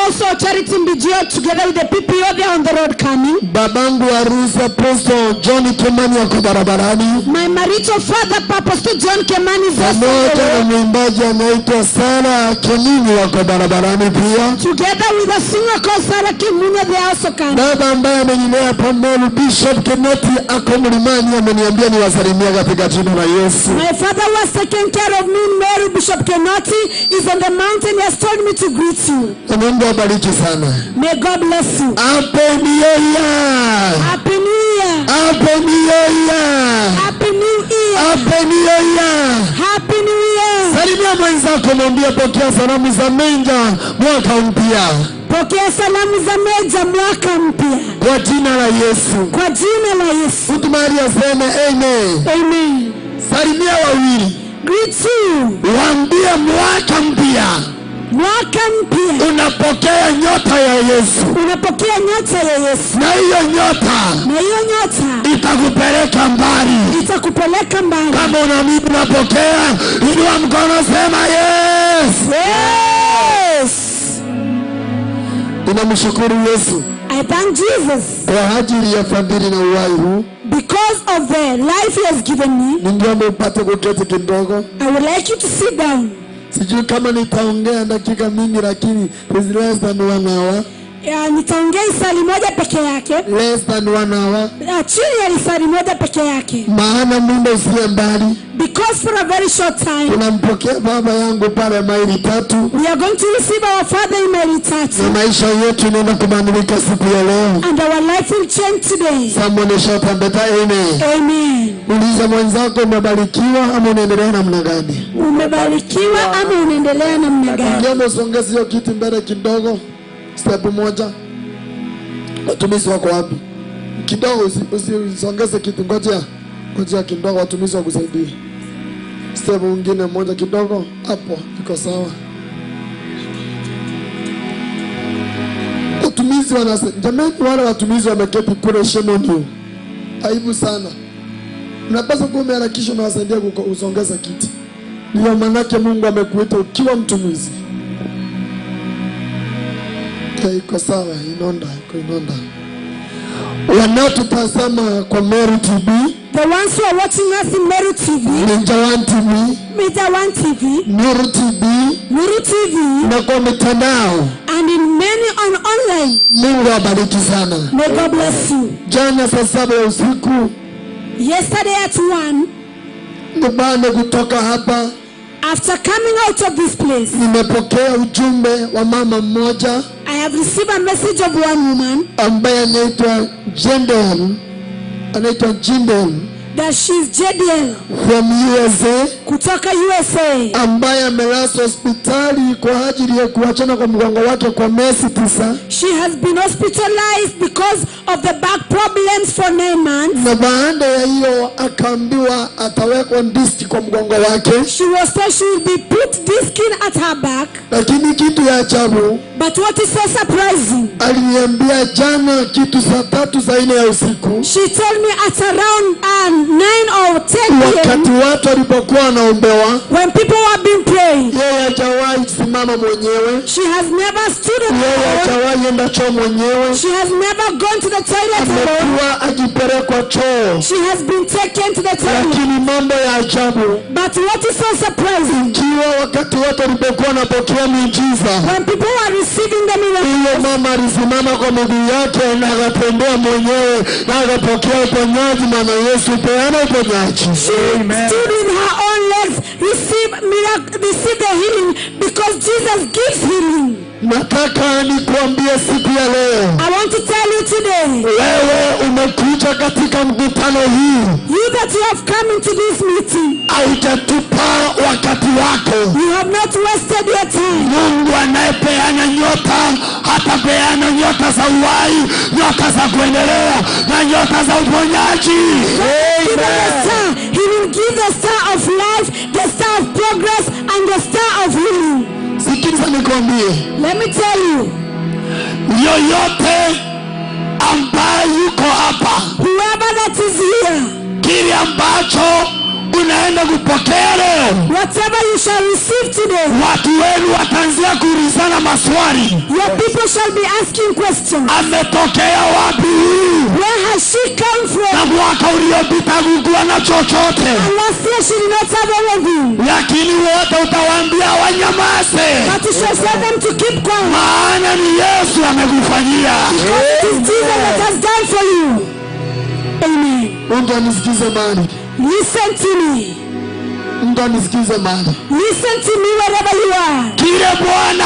Also Charity Mbijio together with the PPO, they are on the road coming. Babangu harusi Apostle John Kimani ako barabarani. My marital father, Apostle John Kemani, is also on the Pamoja na road. mwimbaji anaitwa Sara Kimini wako barabarani pia. Together with a singer called Sarah Kimunya, they are also coming. Baba ambaye amenilea Pamoja, Bishop Keneti ako mlimani, ameniambia niwasalimia katika jina la Yesu. My father was taking care of me, Mary Bishop Kenoti is on the mountain. He has told me to greet you. Na Mungu abariki sana. May God bless you. Happy New Year! Happy New Year. Happy New Year! Happy New Year. Happy New Year! Happy New Year. Salimia mwenzako, mwambie pokea salamu za Menja mwaka mpya Pokea salamu za Meja mwaka mpya kwa jina la Yesu. kwa jina la Yesu. Mtu mahali aseme amen. Amen. Salimia wawili, Greet you. waambie mwaka mpya Mwaka mpya unapokea nyota ya Yesu, unapokea nyota ya Yesu, na hiyo nyota na hiyo nyota itakupeleka mbali. itakupeleka mbali. Kama unaamini unapokea, inua mkono, sema yes. Yes. Ninamshukuru Yesu I thank Jesus kwa ajili ya fadhili na uhai huu. because of the life he has given me. Ningeomba upate kuketi kidogo. I would like you to sit down. Sijui kama nitaongea dakika mingi, lakini it's less than one hour. Nitaongea lisaa moja peke yake. Less than one hour, Chini ya lisaa moja peke yake, maana muda usiye mbali because for a very short time tunampokea baba yangu pale maili tatu, we are going to receive our father in maili tatu, na maisha yetu inaenda kubadilika siku ya leo. and our life will change today. Someone shout a better amen. Amen. Uliza mwenzako, umebarikiwa ama unaendelea namna gani? Umebarikiwa ama unaendelea namna gani? Ningeomba usongeze hiyo kiti mbele kidogo, step moja. Watumishi wako wapi? Kidogo usisongeze kiti, ngojea, ngojea kidogo, watumishi wakusaidie. Step mwingine moja kidogo, hapo iko sawa. Watumishi wanasema, jamani, wale watumishi wameketi kule, shame on you. Aibu sana. Unapaswa kuwa umeharakisha, unawasaidia kusongeza kiti. Ndio manake Mungu amekuita ukiwa mtumishi. Iko sawa, inonda, iko inonda. Wanaotutazama kwa Meru TV, The ones who are watching us in Meru TV, Ninja One TV, Media One TV, Nuru TV Nuru TV, na kwa mitandao. And in many on online. Mungu awabariki sana. May God bless you. Jana saa 7 ya usiku, Yesterday at 1, ni baada kutoka hapa, after coming out of this place, nimepokea ujumbe wa mama mmoja I have received a message of one woman ambaye anaitwa Jendel, anaitwa Jindel that she's JDL from USA, kutoka USA, ambaye amelazwa hospitali kwa ajili ya kuachana kwa mgongo wake kwa miezi 9. She has been hospitalized because of the back problems for 9 months. Na baada ya hiyo akaambiwa atawekwa diski kwa mgongo wake. She was told she will be put disc in at her back. Lakini kitu ya ajabu, But what is so surprising, aliniambia jana kitu saa 3 saa 4 ya usiku, she told me at around 9 or 10 p.m., wakati watu walipokuwa wanaombewa, when people were being prayed, yeye hajawahi simama mwenyewe, she has never stood up yeye alone. hajawahi enda choo mwenyewe, She has never gone to the toilet alone. amekuwa akipelekwa choo. She has been taken to the toilet. Lakini mambo ya ajabu, But what is so surprising, ikiwa wakati watu walipokuwa wanapokea miujiza, when people were receiving the miracle, huyo mama alisimama kwa miguu yake na akatembea mwenyewe na akapokea uponyaji. Maana Yesu peana uponyaji. She stood with her own legs, receive the healing, because Jesus gives healing. Nataka nikuambie siku ya leo, I want to tell you today, wewe umekuja katika mkutano hii, you that you have come into this meeting, haujatupa wakati wako. You have not wasted your time. Mungu anayepeana nyota hatapeana nyota za uhai, nyota za kuendelea na nyota za uponyaji. Give the star. He will give the star of life, the star of progress. And the star of healing. Sikiliza nikwambie, Let me tell you, yoyote ambaye yuko hapa, whoever that is here, kile ambacho unaenda kupokea leo, whatever you shall receive today, watu wenu wataanzia kuulizana maswali, your people shall be asking questions. Ametokea wapi huyu? Where has she come Na from? mwaka uliopita hakukuwa na chochote, And last year she did not have anything. Lakini wote utawaambia wanyamaze, But you shall tell them to keep quiet. Maana ni Yesu amekufanyia. Because it is Jesus that has done for you. Amen. Mungu anisikize mahali, Listen to me. Mungu anisikize mahali. Listen to me wherever you are. Kile Bwana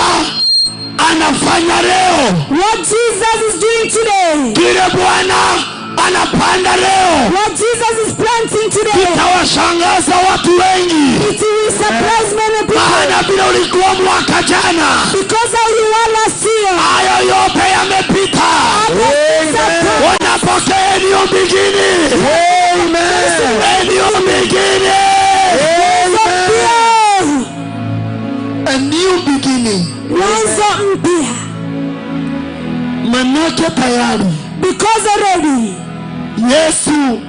anafanya leo, What Jesus is doing today, kile Bwana anapanda leo, what Jesus is planting today, itawashangaza watu wengi, it will surprise many people. Maana vile ulikuwa mwaka jana, Because how you were last year, hayo yote yamepita. Others surprise. Wanapokea new beginning, a new beginning, Mpya. A new beginning. Mwanzo mpya. Manake tayari Because already Yesu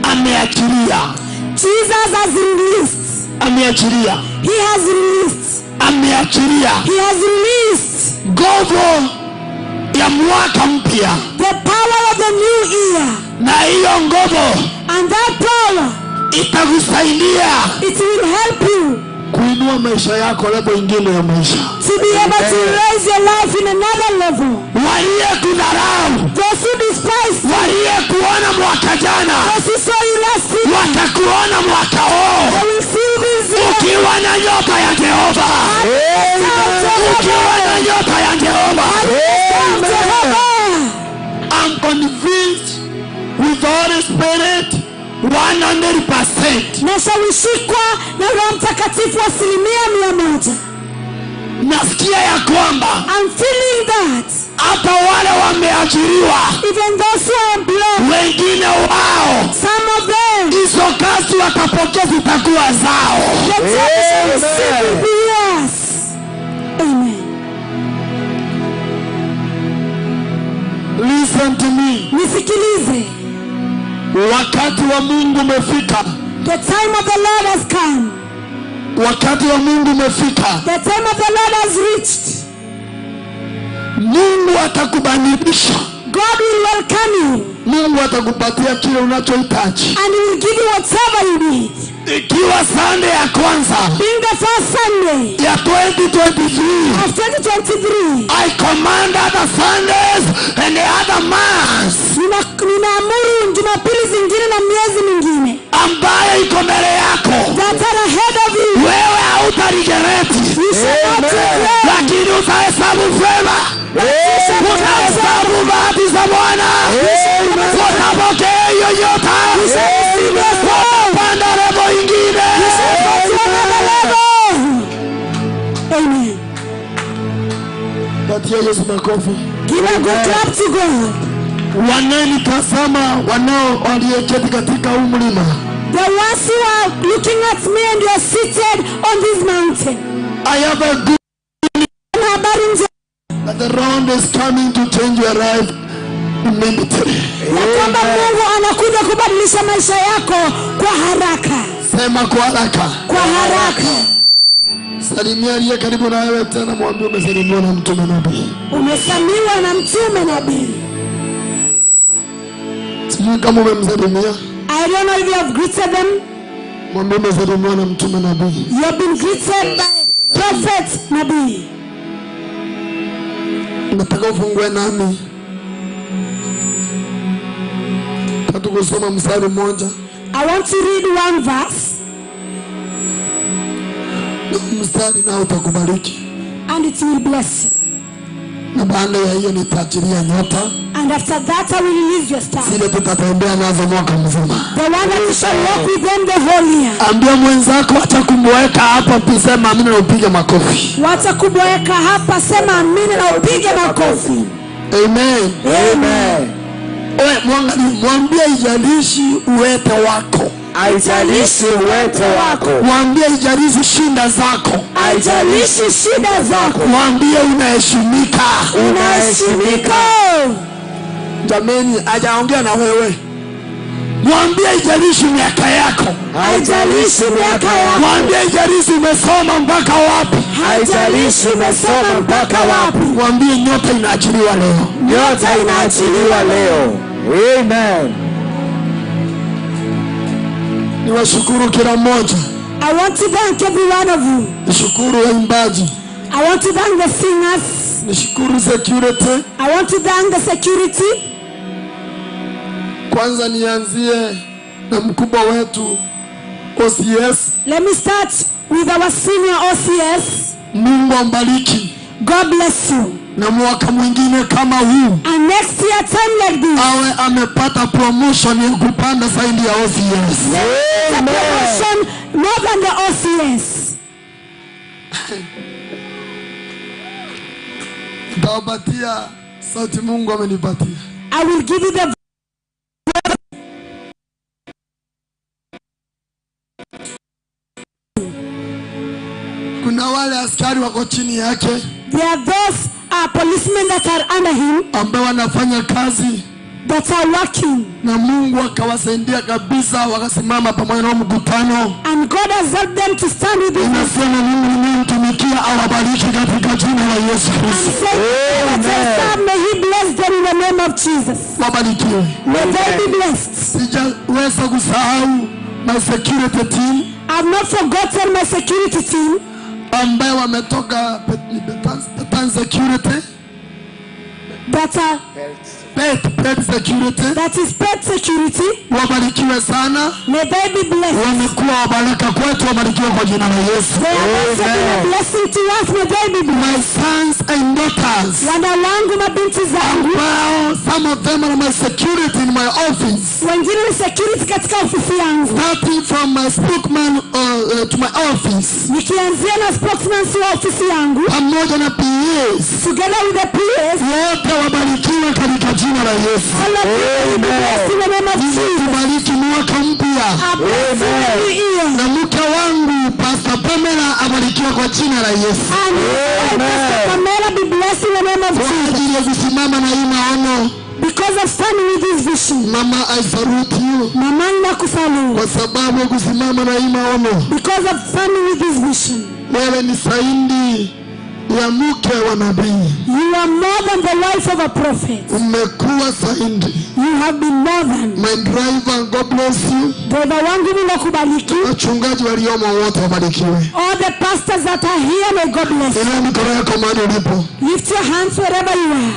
ameachilia, Jesus has released. Ameachilia, He has released. Ameachilia He has released nguvu ya mwaka mpya, the power of the new year. Na hiyo nguvu And that power, itakusaidia it will help you kuinua maisha yako level ingine ya maisha. To be able to raise your life in another level. Waliyekudharau, Those who despise you, waliyekuona mwaka jana, those who saw you last year, watakuona mwaka huu they will see you this year. Ukiwa na nyota ya Jehova, ukiwa na nyota ya Jehova. Jehovah. I'm convinced with the Holy Spirit 100%. Nashawishikwa na Roho Mtakatifu 100%. Nasikia ya kwamba I'm feeling that hata wale wameajiriwa, even those who are employed, wengine wao some of them, hizo kazi watapokea zitakuwa zao. The job shall receive will be yours. Amen. Listen to me. Nisikilize. Wakati wa Mungu umefika. The time of the Lord has come. Wakati wa Mungu umefika. The time of the Lord has reached. Mungu atakubadilisha. God will welcome you. Mungu atakupatia kile unachohitaji. And he will give you whatever you need. Ikiwa Sunday ya kwanza Being the first Sunday ya 2023, of 2023, I command other Sundays and the other months Ninaamuru Jumapili zingine na miezi mingine ambayo iko mbele yako, that are ahead of you, wewe hautaregret, you shall not regret. Lakini utahesabu vyema, utahesabu bahati za Bwana, utapokea hiyo nyota, utapanda level ingine. Go to another level. Amen. Patia Yesu makofi. Give a good clap to God. Wanaonitazama, wanao walioketi katika huu mlima, The ones who are looking at me and you are seated on this mountain. I have a good Na habari njema that the Lord is coming to change your life immediately. Ya kwamba Mungu anakuja kubadilisha maisha yako kwa haraka. Sema kwa haraka. Kwa haraka. Salimia aliye karibu na wewe tena, mwambie umesalimiwa na mtume nabii. Umesalimiwa na mtume nabii. Sijui kama umemsalimia. I don't know if you have greeted them. Mwambie umesalimiwa na mtume nabii. You have been greeted by prophet nabii. Nataka ufungue nami tatu kusoma mstari mmoja. I want to read one verse Na mstari nao utakubariki, and it will bless you. Na baada ya hiyo nitaachilia nyota And after that, I will release your star. Zile tutatembea nazo mwaka mzima. The one that you shall walk with them the whole year. Ambia mwenzako acha kumweka hapa, sema amina na upige makofi. Wacha kuboeka hapa, sema amina na upige makofi. Amen. Amen. We, mwangalie, mwambie ijalishi uwete wako. Haijalishi uwepo wako. Mwambie haijalishi shida zako. Haijalishi shida zako. Mwambie unaheshimika. Unaheshimika. Jameni, hajaongea na wewe. Mwambie haijalishi miaka yako. Haijalishi miaka yako. Mwambie haijalishi umesoma mpaka wapi. Haijalishi umesoma mpaka wapi. Mwambie nyota inaachiliwa leo. Nyota inaachiliwa leo. Amen. Niwashukuru kila mmoja. I want to thank every one of you. Nishukuru waimbaji. I want to thank the singers. Nishukuru security. I want to thank the security. Kwanza nianzie na mkubwa wetu OCS. Let me start with our senior OCS. Mungu ambariki. God bless you. Na mwaka mwingine kama huu And next year, time like this, awe amepata promotion ya kupanda zaidi ya OCS. the promotion more than the OCS. Nitawapatia sauti Mungu amenipatia. I will give you the Kuna wale askari wako chini yake There are those policemen that are under him ambao wanafanya kazi that are working. na Mungu akawasaidia kabisa, wakasimama pamoja na mkutano. And God has helped them to stand with him. Inasema Mungu ninayemtumikia awabariki katika jina la Yesu And Kristo. say that I serve, may he bless them in the name of Jesus. Wabarikiwe. May they be blessed. Sijaweza kusahau my security team I've not forgotten my security team ambaye wametoka Petan Security, that are Pet Security. that is pet security. Wabarikiwe sana, May they be blessed. wamekuwa wabaraka kwetu, wabarikiwe kwa jina la Yesu. They have also been a blessing to us. May they be blessed. My sons and daughters, Wana wangu, mabinti zangu, well, some of them are my security in my office. Wengine ni security katika ofisi yangu, Starting from my spokesman to my office, nikianzia na spokesman wa ofisi yangu, pamoja na PAs, together with the PAs, wote wabarikiwe katika jina la Yesu. All of you will be blessed in the name of Jesus. Tubariki mwaka mpya. I bless you every year. Na mke wangu Pastor Pamela abarikiwe kwa jina la Yesu. And Pastor Pamela be blessed in the name of Kwa Jesus. ajili ya kusimama na hii maono. Because of standing with this vision. Mama, I salute you. Mama, ninakusalumu. Kwa sababu ya kusimama na hii maono. Because of standing with this vision. Wewe ni zaidi ya mke wa nabii. You are more than the wife of a prophet. Umekuwa zaidi. You have been more than. My driver, God bless you. Driver wangu Mungu akubariki. Wachungaji waliomo wote wabarikiwe. All the pastors that are here, may God bless you. Inua mikono yako mahali ulipo. Lift your hands wherever you are.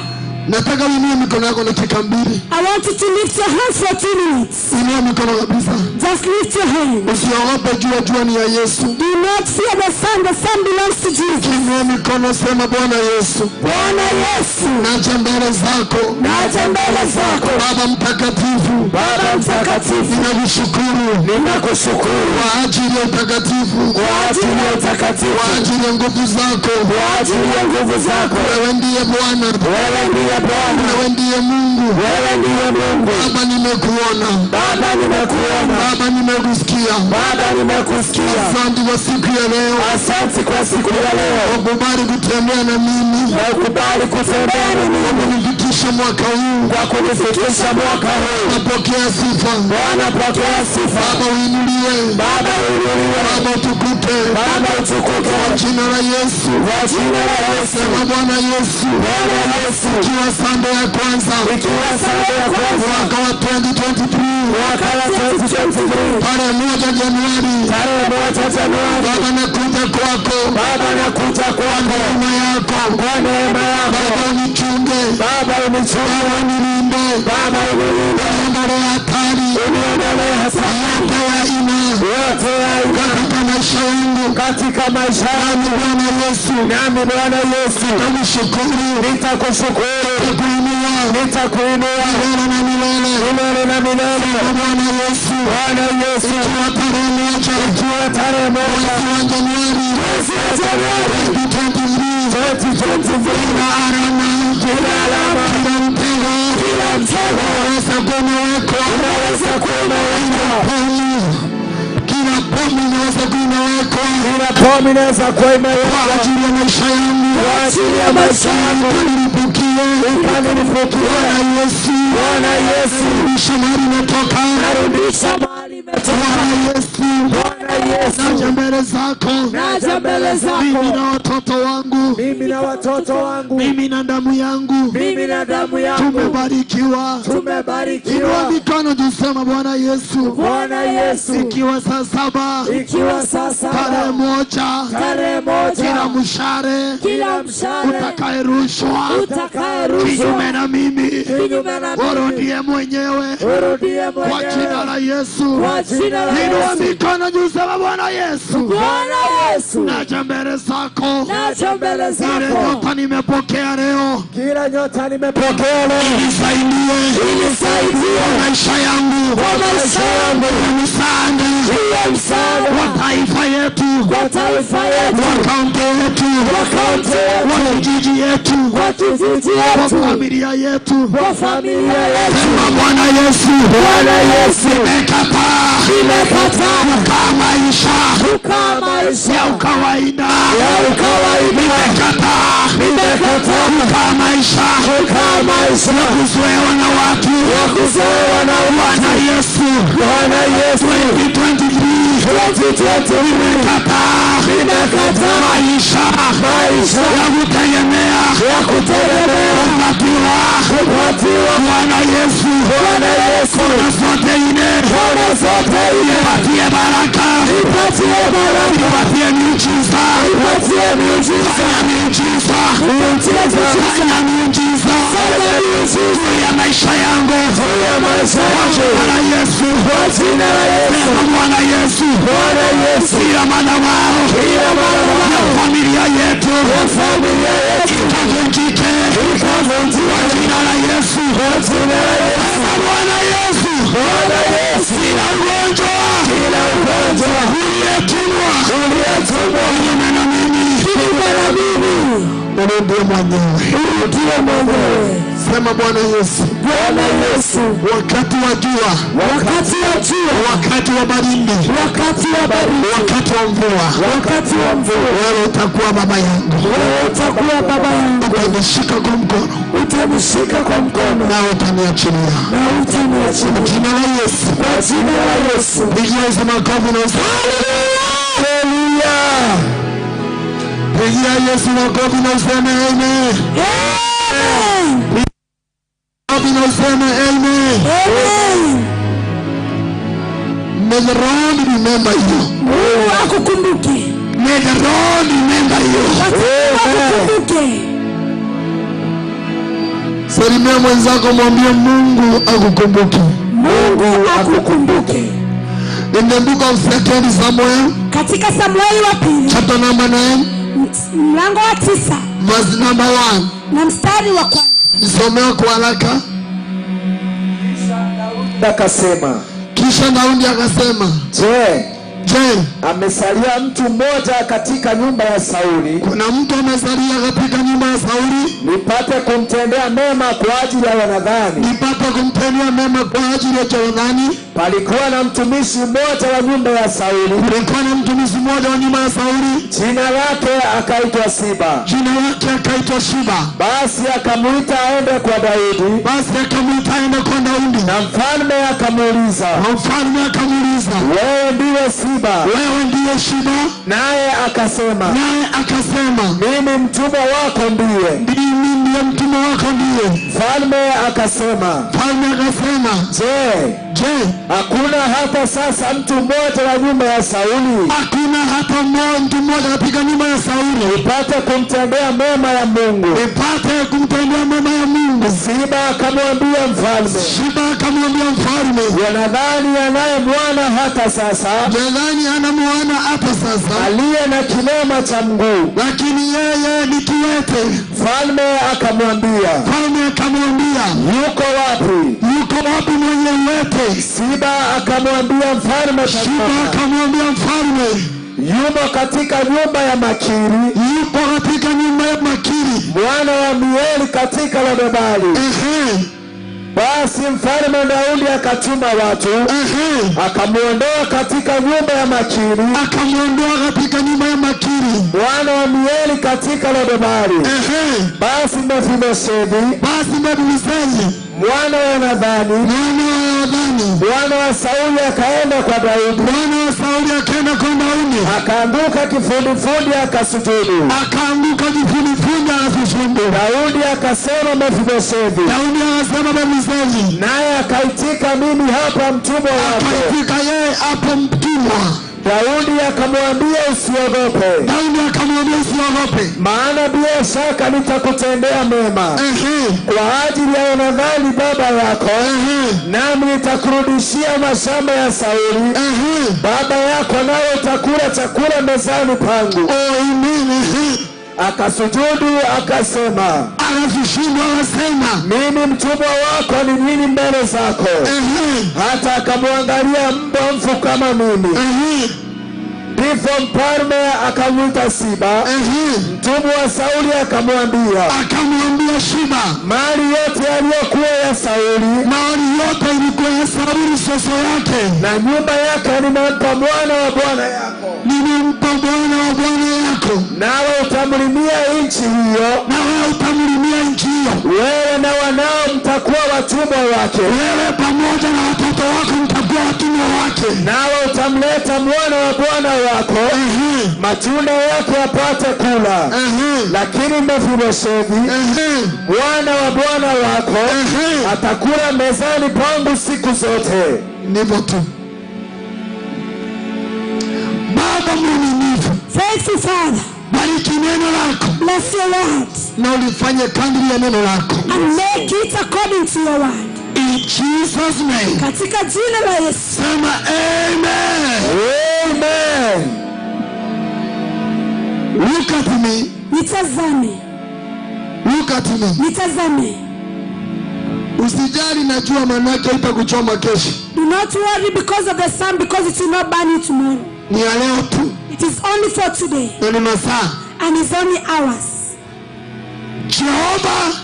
Nataka uinue mikono yako dakika mbili. I want you to lift your hands for 2 minutes. Inua mikono kabisa. Just lift your hands. Usiogope jua, jua ni ya Yesu. Do not fear the sun. The sun belongs to Jesus. Inua mikono, sema Bwana Yesu. Bwana Yesu. Naja mbele zako. Naja mbele zako. Baba mtakatifu. Baba mtakatifu. Ninakushukuru. Ninakushukuru. Kwa ajili ya utakatifu. Kwa ajili ya utakatifu. Kwa ajili ya nguvu zako. Kwa ajili ya nguvu zako. Wewe ndiye Bwana. Wewe ndiye Bwana. Wewe ndiye Mungu. Wewe ndiye Mungu. Baba nimekuona. Baba nimekuona. Baba nimekusikia. Baba nimekusikia. Asante kwa siku ya leo. Asante kwa siku ya leo. Ukubali kutembea na mimi. Na ukubali kutembea na mimi. Kwa kunifikisha mwaka huu. Kwa kunifikisha mwaka huu. Napokea sifa. Bwana pokea sifa. Baba uinuliwe. Baba uinuliwe. Baba utukuke. Baba utukuke. Kwa jina la Yesu. Kwa jina la Yesu. Sema Bwana Yesu. Bwana Yesu. Ikiwa Sunday ya kwanza. Ikiwa Sunday ya kwanza. Mwaka wa 2023. Mwaka wa 2023. Tarehe 1 Januari. Tarehe 1 Januari. Baba nakuja kwako. Baba nakuja kwako. Kwa neema yako. Kwa neema yako. Baba unichunge. Baba unichunge. Baba unilinde. Baba unilinde. Uniondolee hatari. Uniondolee hatari. Yote ya aina. Yote ya aina. Katika maisha yangu. Katika maisha yangu. Nami Bwana Yesu. Nami Bwana Yesu. Nitakushukuru. Nitakushukuru. Nitakuinua. Nitakuinua. Milele na milele. Milele na milele. Bwana Yesu. Bwana Yesu. Ikiwa tarehe 1. Ikiwa tarehe 1. Mwezi wa Januari. Mwezi wa Januari. 2023. 2023. Kila alama. Kila alama. Kila mtego. Kila mtego. Unaweza kuwa umewekwa. Unaweza kuwa umewekwa. Kila Bomu inaweza kuwa imewekwa. Kila bomu inaweza kuwa imewekwa kwa ajili ya maisha yangu, kwa ajili ya maisha yangu, ikanilipukie. Ikanilipukie. Bwana Yesu, Bwana Yesu, narudisha mahali imetoka, narudisha mahali imetoka. Bwana Yesu, Bwana Yesu, naja mbele zako, naja mbele zako, mimi na watoto wangu, mimi na watoto wangu, mimi na damu yangu, mimi na damu yangu, tumebarikiwa, tumebarikiwa. Inua mikono juu, sema Bwana Yesu, Bwana Yesu, ikiwa saa 7, ikiwa saa 7, tarehe 1, tarehe 1, kila mshale, kila mshale utakayerushwa, utakayerushwa kinyume na mimi, kinyume na mimi, urudie mwenyewe, urudie mwenyewe, kwa jina la Yesu, kwa jina la Inua Yesu. mikono juu, sema Bwana Yesu, Bwana Yesu, naja mbele zako, naja mbele zako, ile nyota nimepokea leo, kila nyota nimepokea leo, inisaidie, inisaidie kwa maisha yangu, kwa maisha yangu, iwe msaada, iwe msaada kwa taifa yetu, kwa taifa yetu, kwa kaunti yetu, kwa kaunti yetu, kwa kijiji yetu, kwa kijiji yetu, kwa familia yetu, kwa familia yetu. Sema Bwana Yesu, Bwana Yesu, nimekataa, nimekataa kukaa maisha, kukaa maisha ya ukawaida, ya ukawaida, nimekataa, nimekataa kukaa maisha, kukaa maisha ya kuzoewa na watu, ya kuzoewa na watu. Bwana Yesu, Bwana Yesu, 2023, 2023, nimekataa, nimekataa maisha, maisha ya kutegemea, ya kutegemea, kupatiwa, kupatiwa. Bwana Yesu, Bwana Yesu, kona zote nne, kona zote nne, nipatie baraka, nipatie baraka, nipatie miujiza, nipatie miujiza, fanya miujiza, miujiza, fanya miujiza, fanya miujiza juu ya maisha yangu, juu ya maisha kwa yangu, jina la Yesu, kwa jina la Yesu. Sema Bwana Yesu, Bwana Yesu, kila madhabahu kila madhabahu ya familia yetu, ya familia yetu ikavunjike, ikavunjike kwa jina la Yesu, kwa jina la Yesu. Sema Bwana Yesu, Bwana Yesu, kila ugonjwa, kila ugonjwa uliyetumwa, uliyetumwa kinyume na mimi, kinyume na mimi, urudie mwenyewe, urudie mwenyewe. Sema Bwana Yesu, Bwana Yesu, wakati wa jua, wakati wa jua, wakati wa baridi, wakati wa baridi, wakati wa mvua, wakati wa mvua, wewe utakuwa baba yangu, wewe utakuwa baba yangu, utanishika kwa mkono, utanishika kwa mkono, na utaniachilia, na utaniachilia. Kwa jina la Yesu, kwa jina la Yesu. Pigia Yesu makofi na useme haleluya. Pigia Yesu makofi na useme amen. Amen. Makofi na useme amen. Amen. May the Lord remember you. Mungu akukumbuke. May the Lord remember you. Akukumbuke. Salimia mwenzako, mwambie Mungu akukumbuke. Mungu akukumbuke. In the book of 2 Samuel, Katika Samueli wa pili chapter number 9, mlango wa 9 verse number 1. na mstari wa kwanza. Nisomea kwa haraka. Akasema, Kisha Daudi akasema, je, je, amesalia mtu mmoja katika nyumba ya Sauli kuna mtu amesalia katika nyumba ya Sauli nipate kumtendea mema kwa ajili ya Yonathani? nipate kumtendea mema kwa ajili ya Yonathani? Palikuwa na mtumishi mmoja wa nyumba ya Sauli, Kulikuwa na mtumishi mmoja wa nyumba ya Sauli, jina lake akaitwa Siba. jina lake akaitwa Shiba. Basi akamuita aende kwa Daudi, Basi akamuita aende kwa Daudi, na mfalme akamuuliza, na mfalme akamuuliza, wewe ndiwe Siba? wewe ndiye Shiba? Naye akasema, Naye akasema, mimi mtumwa wako ndiye. mimi ndiye mtumwa wako ndiye. Mfalme akasema, Mfalme akasema, je, je, hakuna hata sasa mtu mmoja wa nyumba ya Sauli hakuna hata mtu mmoja katika nyumba ya Sauli nipate kumtendea mema ya Mungu? nipate kumtendea mema ya Mungu? Siba akamwambia mfalme, Shiba akamwambia mfalme, Yonathani anaye mwana hata sasa, Yonathani ana mwana hata sasa, aliye na kilema cha mguu. lakini yeye ni kiwete. Mfalme akamwambia, Mfalme akamwambia, yuko wapi? yuko wapi mwenye uwete? Siba akamwambia mfalme, Shiba akamwambia mfalme, yumo katika nyumba ya Makiri, yuko katika nyumba ya Makiri, mwana wa Mieli katika Lodebali. Ehe. Basi mfalme Daudi akatuma watu, akamwondoa katika nyumba ya Makiri, Akamwondoa katika nyumba ya Makiri, mwana wa Amieli, katika Lodebari. Basi Mefiboshethi Basi Mefiboshethi mwana wa Yonathani, mwana wa Yonathani, mwana wa Sauli, akaenda kwa Daudi, mwana wa Sauli, akaenda kwa Daudi, akaanguka kifudifudi, akasujudu. Akaanguka kifudifudi, akasujudu. Daudi akasema, Mefiboshethi. Daudi akasema, Mefiboshethi. Naye akaitika, mimi hapa mtumwa wako. Akaitika, yeye hapo mtumwa. Daudi akamwambia, usiogope, Daudi akamwambia, usiogope, maana bila shaka nitakutendea mema kwa ajili ya Yonathani baba yako, nami nitakurudishia mashamba ya Sauli baba yako, nawe utakula chakula mezani pangu. Oh, amen. Akasujudu akasema, Akasujudu akasema, mimi mtumwa wako ni nini mbele zako, hata akamwangalia mbwa mfu kama mimi? Ndipo mfalme akamwita Siba, mtumwa wa Sauli, akamwambia, Akamwambia Shiba, mali yote yaliyokuwa ya Sauli, mali yote ilikuwa ya Sauli soso yake, na nyumba yake nimempa mwana wa bwana yako, nimempa bwana wa bwana yako, nawe utamlimia nchi hiyo, nawe utamlimia nchi hiyo, wewe na wanao mtakuwa watumwa wake, wewe pamoja na watoto wako mtakuwa watumwa wake, nawe utamleta mwana wa bwana wako, matunda yake apate kula. Lakini Mefiboshethi mwana wa bwana wako atakula mezani pangu siku zote. Ndivyo tu. Baba mwaminifu, Faithful Father, bariki neno lako bless your word na ulifanye kadri ya neno lako. And make it according to your word. In Jesus' name. Katika jina la Yesu. Sema amen. Amen. Look at me. Nitazame. Look at me. Nitazame. Usijali, najua manake itakuchoma kesho. Do not worry because of the sun, because it will not burn you tomorrow. Ni ya leo tu. It is only for today. Na ni masaa. And it's only hours. Jehova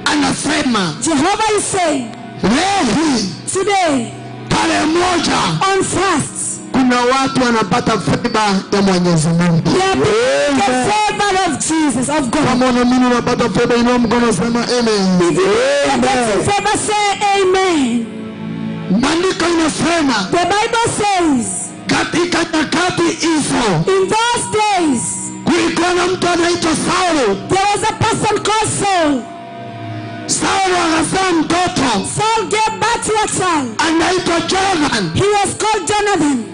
anasema, Jehovah is saying, leo hii today, tarehe 1, on first, kuna watu wanapata favor ya Mwenyezi Mungu. There are people the favor of Jesus, of God. Kama unaamini unapata favor, inua mkono sema amen. If you get favor, say amen. Maandiko inasema, The Bible says, katika nyakati hizo, in those days, kulikuwa na mtu anaitwa Saulo. There was a person called Saul. Saulo akazaa mtoto. Saul gave birth to a child. Anaitwa Jonathan. He was called Jonathan.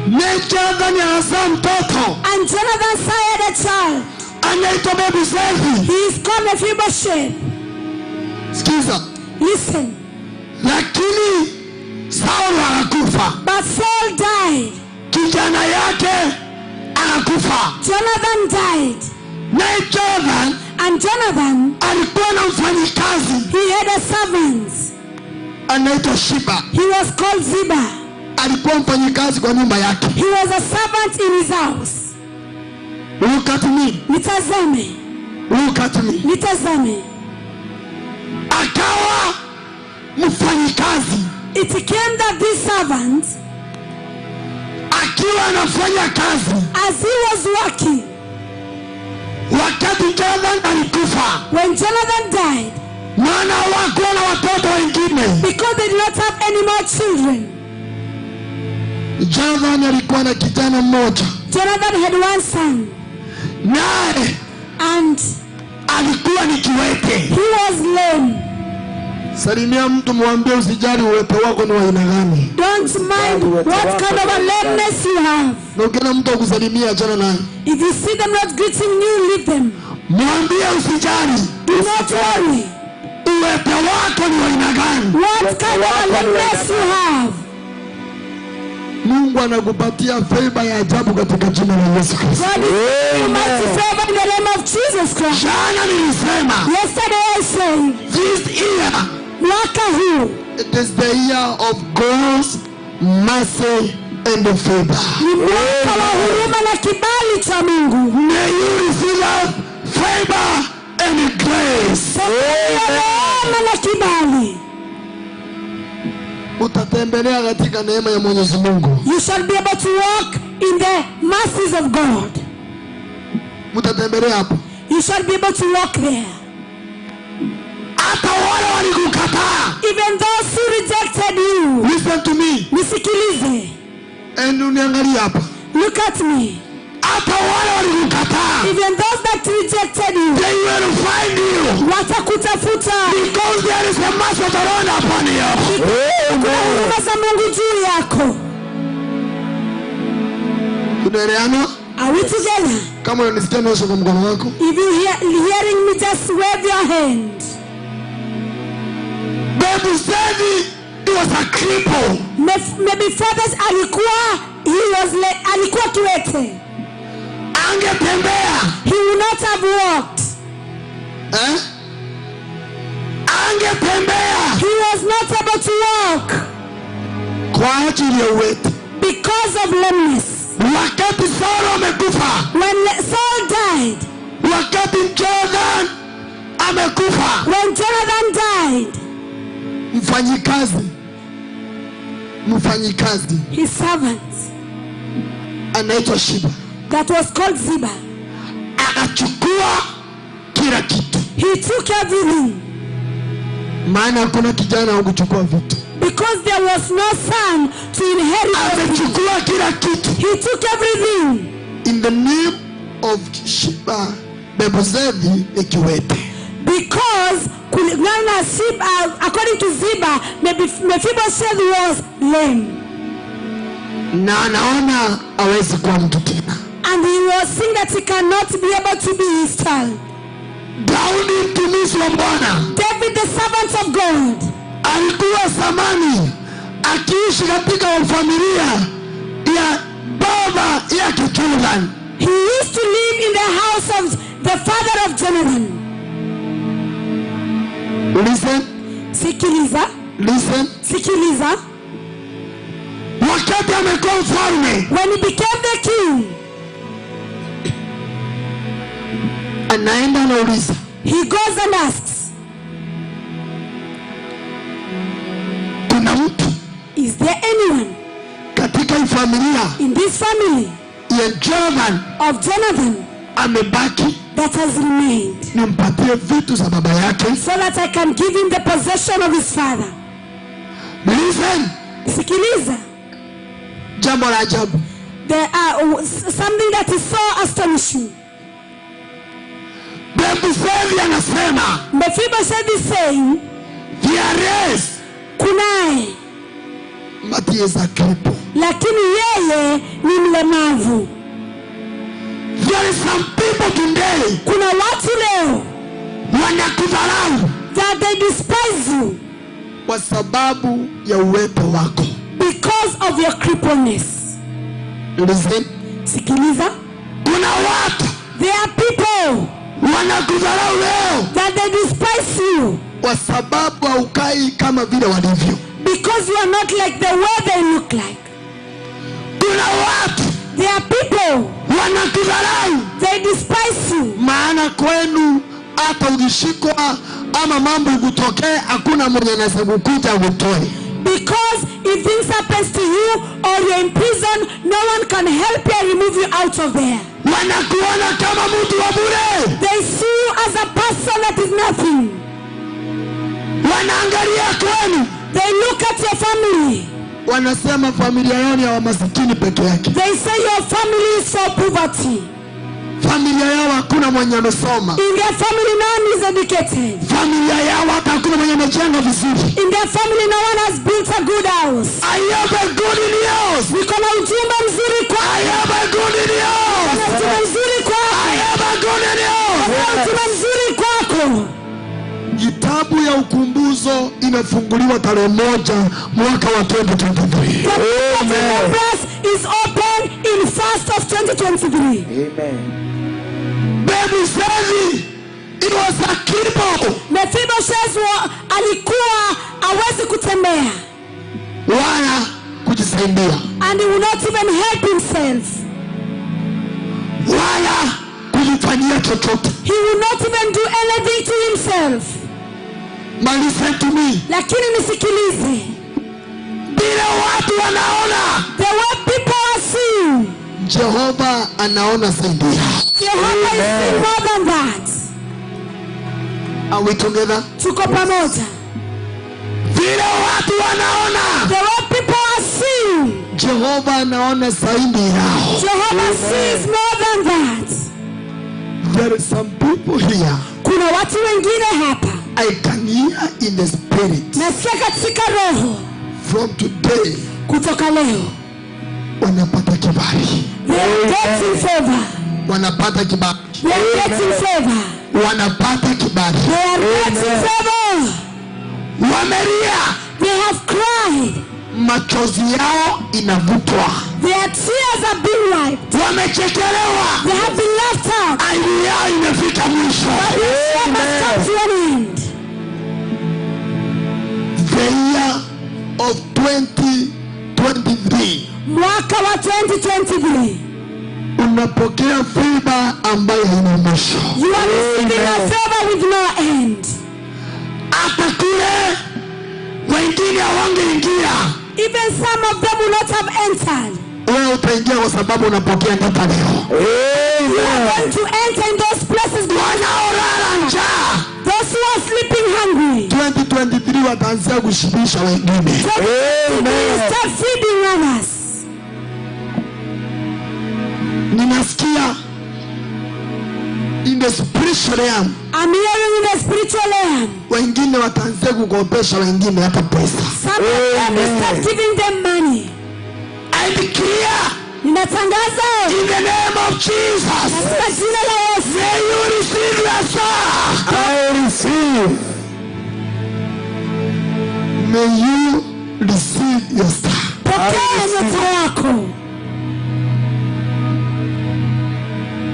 Na Jonathan akazaa mtoto. And Jonathan sired a child. Anaitwa Mefiboshethi. He is called Mephibosheth. Sikiza. Listen. Lakini Saulo akakufa. But Saul died. Kijana yake akakufa. Jonathan died. Na Jonathan, And Jonathan, alikuwa na mfanyikazi. He had a servant. Anaitwa Shiba. He was called Ziba. Alikuwa mfanyikazi kwa nyumba yake. He was a servant in his house. Look at me. Nitazame. Look at me. Nitazame. Akawa mfanyikazi. It came that this servant, akiwa anafanya kazi, as he was working, wakati Jonathan alikufa, when Jonathan died, maana hawakuwa na watoto wengine, because they did not have any more children. Jonathan alikuwa na kijana mmoja. Jonathan had one son. Naye and alikuwa ni kiwete. He was lame. Salimia mtu mwambie usijali uwepo wako ni wa aina gani. Don't mind what kind of a lameness you have. Na ukiona mtu akusalimia achana naye. If you see them not greeting you, leave them. Mwambie usijali. Do not worry. Uwepo wako ni wa aina gani? What kind of a lameness you have. Mungu anakupatia favor ya ajabu katika jina la Yesu Kristo. God is giving you mighty favor in the name of Jesus Christ. Jana nilisema, Yesterday I said, this year, mwaka huu, it is the year of God's mercy and favor. Ni mwaka wa huruma na kibali cha Mungu. May you receive favor and grace. Pokea neema na kibali. Mtatembelea katika neema ya Mwenyezi Mungu. You shall be able to walk in the mercies of God. Mtatembelea hapo. You shall be able to walk there. Hata wale walikukataa. Even those who rejected you. Listen to me. Nisikilize. And uniangalie hapa. Look at me. Hata wale walikukataa. Even those that rejected you. They will find you. Watakutafuta. Because there is a mercy of the Lord upon you. Kuna huruma za Mungu juu yako. Tunaelewana? Are we together? Kama unanisikia nyosha kwa mkono wako. If you hearing me, just wave your hand. Mephibosheth, he was a cripple. Mephibosheth alikuwa kiwete. Angetembea. He would not have walked. Eh? Angetembea. He was not able to walk. Kwa ajili ya uwete. Because of lameness. Wakati Saul amekufa. When Saul died. Wakati Jonathan amekufa. When Jonathan died. Mfanyikazi. His servant. Anaitwa Shiba. That was called Ziba. Akachukua kila kitu. He took everything. Maana hakuna kijana wa kuchukua vitu. Because there was no son to inherit. Amechukua kila kitu. He took everything. In the name of Shiba, Mephibosheth ni kiwete. Because kulingana Ziba, according to Ziba, Mephibosheth was lame. Na anaona hawezi kuwa mtu tena. And he was seeing that he cannot be able to be his child. Daudi mtumishi wa Bwana, David the servant of God, alikuwa zamani akiishi katika familia ya baba yake Jonathan. He used to live in the house of the father of Jonathan. Listen. Sikiliza. Listen. Sikiliza. Wakati amekuwa mfalme, when he became the king, anaenda anauliza. He goes and asks, kuna mtu, is there anyone katika familia, in this family ya Jonathan, of Jonathan, amebaki, that has remained, nimpatie vitu za baba yake, so that I can give him the possession of his father? Listen. Sikiliza. Jambo la ajabu. There are something that is so astonishing. Mephibosheth anasema, Mephibosheth is saying, there is, kunaye, but he is a cripple. Lakini yeye ni mlemavu. There is some people today, kuna watu leo wanakudharau, that they despise you kwa sababu ya uwepo wako. Because of your crippleness. Listen. Sikiliza. Kuna watu, there are people wanakudharau leo, that they despise you kwa sababu haukai kama vile walivyo. Because you are not like the way they look like. Kuna watu, there are people wanakudharau, they despise you, maana kwenu hata ukishikwa ama mambo ikutokee hakuna mwenye anaweza kukuja akutoe. Because if things happens to you or you're in prison, no one can help you and remove you out of there. Wanakuona kama mtu wa bure. They see you as a person that is nothing. Wanaangalia kwenu. They look at your family. Wanasema familia yao ni ya masikini peke yake. They say your family is for poverty. Familia yao hakuna mwenye amesoma. In their family no one is educated. Familia yao hata hakuna mwenye amejenga vizuri. In their family no one has built a good house. I have a good news. Niko na ujumbe mzuri kwako. I have a good news. Niko na ujumbe mzuri kwako. I have a good news. Niko na ujumbe mzuri kwako. Kitabu ya ukumbuzo inafunguliwa tarehe 1 mwaka wa 2023. Amen. Is open in 1st of 2023. Amen. Mephibosheth, it was a cripple. Mephibosheth alikuwa hawezi kutembea wala kujisaidia. And he will not even help himself. Wala kujifanyia chochote. He will not even do anything to himself. But listen to me. Lakini nisikilize. Vile watu wanaona, The way people are seeing, Jehova anaona zaidi yao. Jehovah is seeing more than that. Are we together? Tuko pamoja. Vile watu wanaona, The way people are seeing, Jehova anaona zaidi yao. Jehovah sees more than that. There are some people here. Kuna watu wengine hapa. I can hear in the spirit. Nasikia katika roho. From today, Kutoka leo, wanapata kibali. They are getting favor. Wanapata kibali. They are getting favor. Wanapata kibali. They are getting favor. Wamelia, They have cried. Machozi yao inavutwa. Their tears are being wiped. Wamechekelewa, They have been laughed at. Aibu yao imefika mwisho. But their shame has come to an end. The year of 2023, Mwaka wa 2023, unapokea favor ambayo haina mwisho. you are receiving a favor with no end. Hata kule wengine hawangeingia, Even some of them will not have entered. Wewe utaingia kwa sababu unapokea nyota leo. You are going to enter in those places. Wanaolala njaa Those who are sleeping hungry, 2023 wataanzia kushibisha wengine. 2023 start feeding others. Ninasikia in the spiritual realm, I'm hearing in the spiritual realm. wengine wataanzia kukopesha wengine hata pesa. Some of them will start giving them money. I declare Ninatangaza in the name of Jesus, katika jina la Yesu, may you receive your star. I receive. May you receive your star. pokea nyota yako.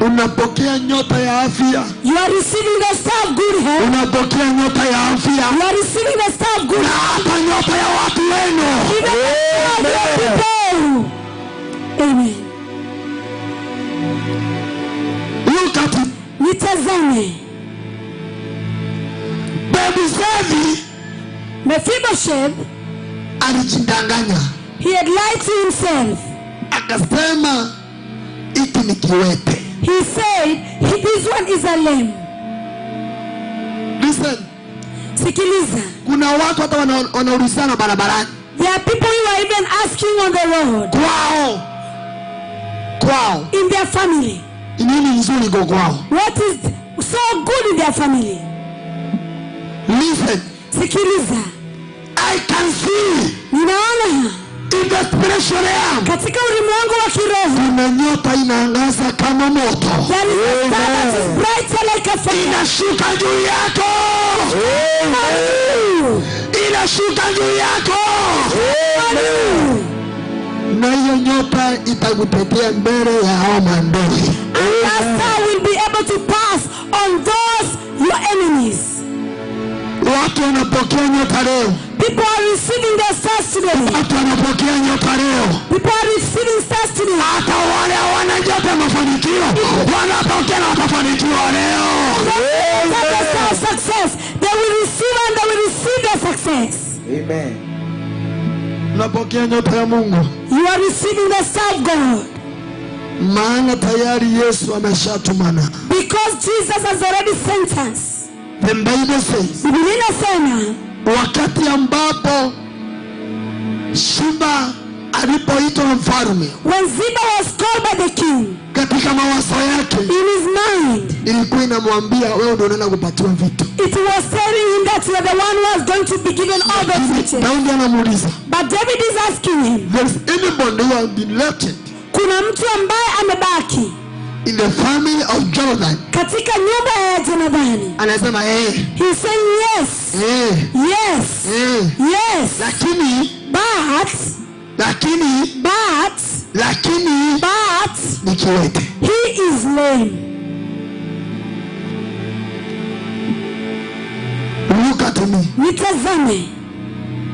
Unapokea nyota ya afya. You are receiving the star of good health. Unapokea nyota ya afya You are receiving the star of good Na health. hata nyota ya watu wenu. Even the star of your people. Amen. Look at it. Nitazame. Mefiboshethi Mephibosheth, alijidanganya, he had lied to himself. akasema hiki ni kiwete. He said, this one is a lamb. Listen, Sikiliza. kuna watu hata wanaulizana barabarani There are people who are even asking on the road, kwao, kwao in their family. nini nzuri iko kwao. What is so good in their family? Listen, Sikiliza. I can see Ninaona in the spiritual realm, katika ulimwengu wa kiroho, kuna nyota inaangaza kama moto. there is a star that is brighter like a fire. inashuka juu yako, inashuka juu yako. Na hiyo nyota itakutetea mbele ya hao maadui. And that star will be able to pass on those your enemies. Watu wanapokea nyota leo, People are receiving their stars today. watu wanapokea nyota leo. People are receiving stars today. Hata wale hawana nyota ya mafanikio wanapokea na watafanikiwa leo. Those who have the star of success, they will receive and they will receive their success. Amen. Unapokea nyota ya Mungu, You are receiving the star of God maana tayari Yesu ameshatumana. because Jesus has already sent us. The Bible says, Biblia inasema wakati ambapo Shiba alipoitwa na mfalme, when Ziba was called by the king, katika mawazo yake in his mind, ilikuwa inamwambia wewe ndio unaenda kupatiwa vitu. it was telling him that you are the one who was going to be given all the riches. Daudi anamuuliza, But David is asking him, there is anybody who has been left kuna mtu ambaye amebaki in the family of Jonathan? katika nyumba ya Jonathani? Anasema eh, He's saying yes, eh, yes, eh. yes, Lakini but, lakini but, lakini but ni kiwete. he is lame. Look at me. Nitazame.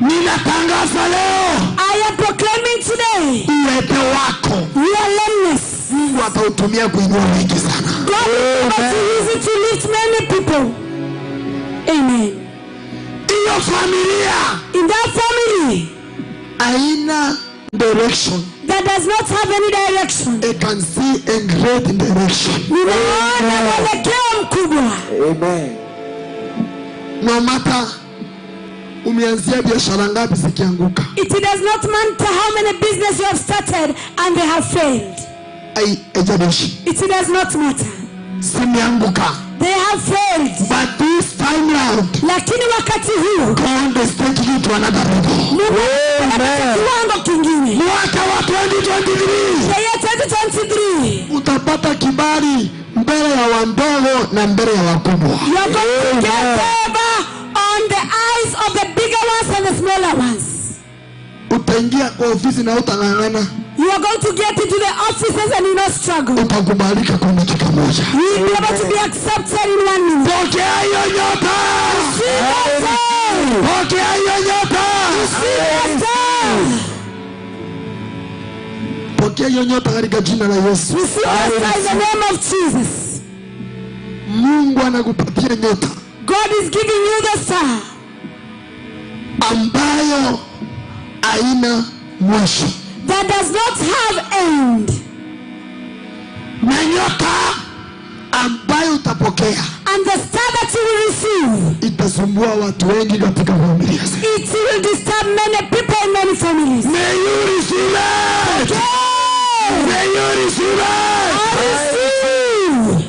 Ninatangaza leo I am proclaiming today uwete wako your lameness. Mungu atautumia kuinua wengi sana. God is able to use it to lift many people. Amen. hiyo familia In that family Haina direction. That does not have any direction. I can see a great direction. Ninaona mwelekeo mkubwa. Amen. No matter umeanzia biashara ngapi zikianguka. It does not matter how many business you have started and they have failed. Haijalishi. It does not matter. Zimeanguka. They have failed. But this time round, Lakini wakati huu God is taking you to another level. Mungu anataka kiwango kingine. Mwaka wa 2023 The year 2023, utapata kibali mbele ya wadogo na mbele ya wakubwa. you are going to get favor on the eyes of the bigger ones and the smaller ones. Utaingia kwa ofisi na utang'ang'ana, You are going to get into the offices and you not struggle. utakubalika kwa dakika moja. You will be able to be accepted in 1 minute. Pokea hiyo nyota, Receive that star. pokea hiyo nyota, Receive that star. pokea hiyo nyota katika jina la Yesu. Receive that star in the name of Jesus. Mungu anakupatia nyota God is giving you the star ambayo haina mwisho, that does not have end, na nyota ambayo utapokea and the star that you will receive, itasumbua watu wengi katika familia zetu. it will disturb many people in many families. May you receive it. Yeah. May you receive it. I receive.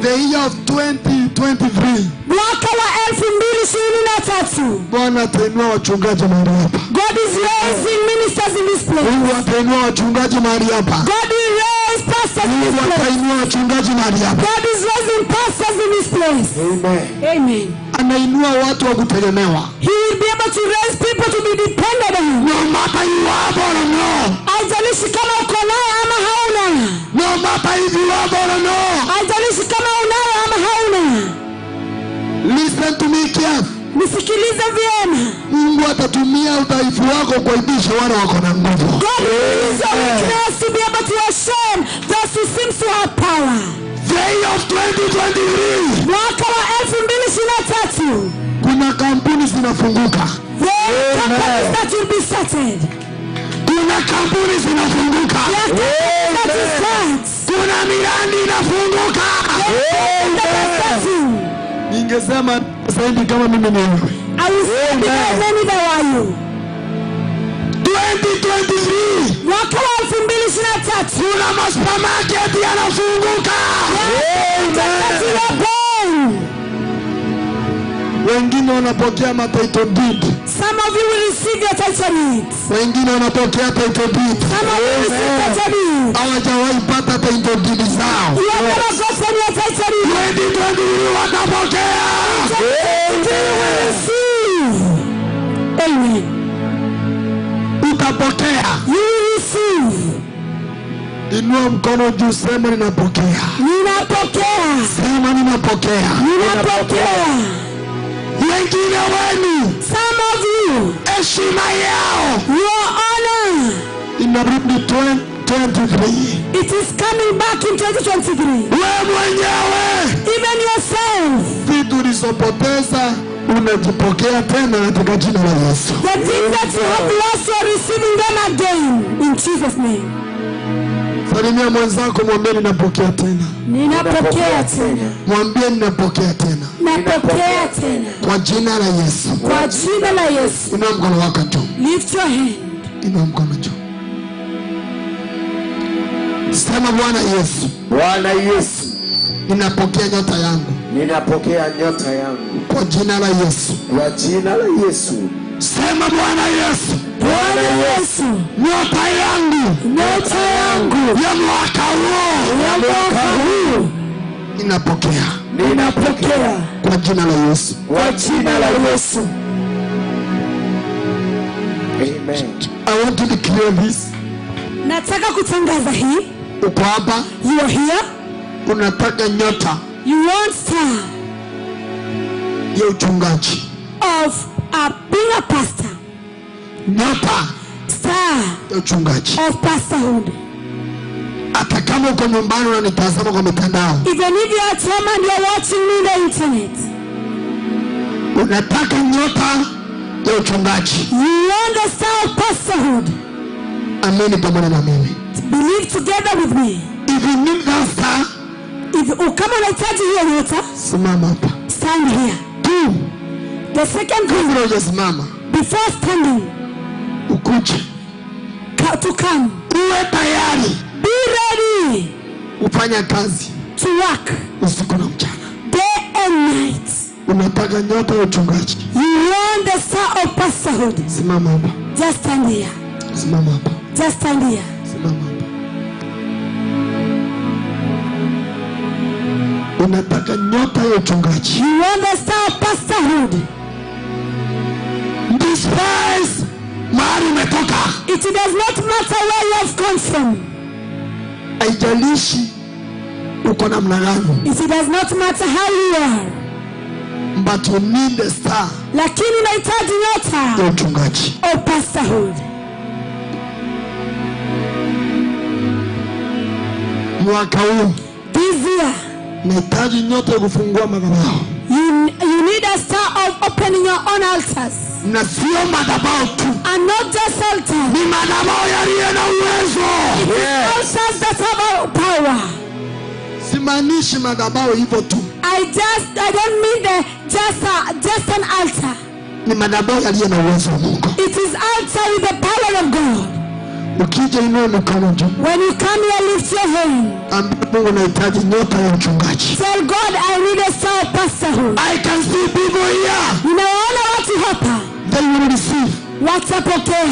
The year of 2023, Mwaka wa 2023, Bwana atainua wachungaji mahali hapa. God is raising ministers in this place. Mungu atainua wachungaji mahali hapa. God will raise pastors in this Mungu place. atainua wachungaji mahali hapa. God is raising pastors in this place. Amen. Amen. Anainua watu wa kutegemewa. He will be able to raise people to be depended on. No matter you have or no. Haijalishi kama uko naye ama hauna. No matter if you have or no. Haijalishi kama unayo ama hauna. Listen to me carefully. Nisikilize vyema. Mungu atatumia udhaifu wako kuaibisha wale wako na nguvu. God will use your weakness to be able to shame those who seems to have power. The year of 2023, Mwaka wa 2023, kuna kampuni zinafunguka. there are companies that will be started. Kuna kampuni zinafunguka. There are companies that will start. Kuna miradi inafunguka. That are starting. Ningesema zaidi kama mimi ni wewe. I will say because many there are you. 2023, Mwaka wa 2023, kuna masupermarket yanafunguka. that will open. Wengine wanapokea ma title deed, Some of you will receive your title deeds. wengine wanapokea title deed. Some of you will receive title deeds. Hawajawahi pata title deed zao. You have never gotten your title deed. 2023 watapokea. You will receive. Amen. Utapokea. You will receive. Inua mkono juu, sema ninapokea. Ninapokea. Sema ninapokea. Ninapokea. Wengine wenu Some of you, heshima yao your honor, inarudi 2023. it is coming back in 2023. Wewe mwenyewe Even yourself, vitu ulizopoteza unajipokea tena katika jina la Yesu. the things that you have lost, you are receiving them again in Jesus' name. Salimia mwenzako, mwambie ninapokea tena. Ninapokea tena. Mwambie ninapokea tena Napokea tena. kwa jina la Yesu. Kwa jina la Yesu. Inua mkono wako juu, Lift your hand. inua mkono juu, sema Bwana Yesu, Bwana Yesu, ninapokea nyota yangu ninapokea nyota yangu kwa jina la Yesu. kwa jina la Yesu. Sema Bwana Yesu, Bwana Yesu, nyota yangu nyota yangu ya mwaka huu ya mwaka huu ninapokea ninapokea kwa jina la Yesu. kwa jina la Yesu. Amen. I want to declare this. Nataka kutangaza hii. Uko hapa You are here. unataka nyota You want star ya uchungaji, of a being a pastor. nyota Star ya uchungaji. of pastorhood. Hata kama uko nyumbani unanitazama kwa mitandao, Even if you are at home and you are watching me on the internet, unataka nyota ya uchungaji. You want the star of pastorhood. Amini pamoja na mimi. Believe together with me. If you need that star, If kama unahitaji hiyo nyota, simama hapa. stand here. Two, The second thing, kabla hujasimama, before standing, ukuje. To come. Uwe tayari Be ready kufanya kazi to work usiku na mchana. day and night. Unataka nyota ya uchungaji, You want the star of pastorhood. simama hapa. Just stand here. Simama hapa. Just stand here. Simama hapa. Unataka nyota ya uchungaji. You want the star of pastorhood. Despise mahali umetoka. It does not matter where you have come from. Haijalishi uko namna gani. It does not matter how you are. But you need the star Lakini unahitaji nyota ya uchungaji. of pastorhood. Mwaka huu This year, nahitaji nyota ya kufungua madhabahu. you need a star of opening your own altars. Na sio madhabahu tu, And not just altars. ni madhabahu yaliyo na uwezo. Altars that have power. Simaanishi madhabahu hivyo tu, I don't mean the just an altar. ni madhabahu yaliyo na uwezo wa Mungu. It is altar with the power of God. Ukija inua mikono juu, When you come here, lift your hand. ambia Mungu nahitaji nyota ya uchungaji. Tell God I need a star of pastorhood. I can see people here, Ninawaona watu hapa they will receive watapokea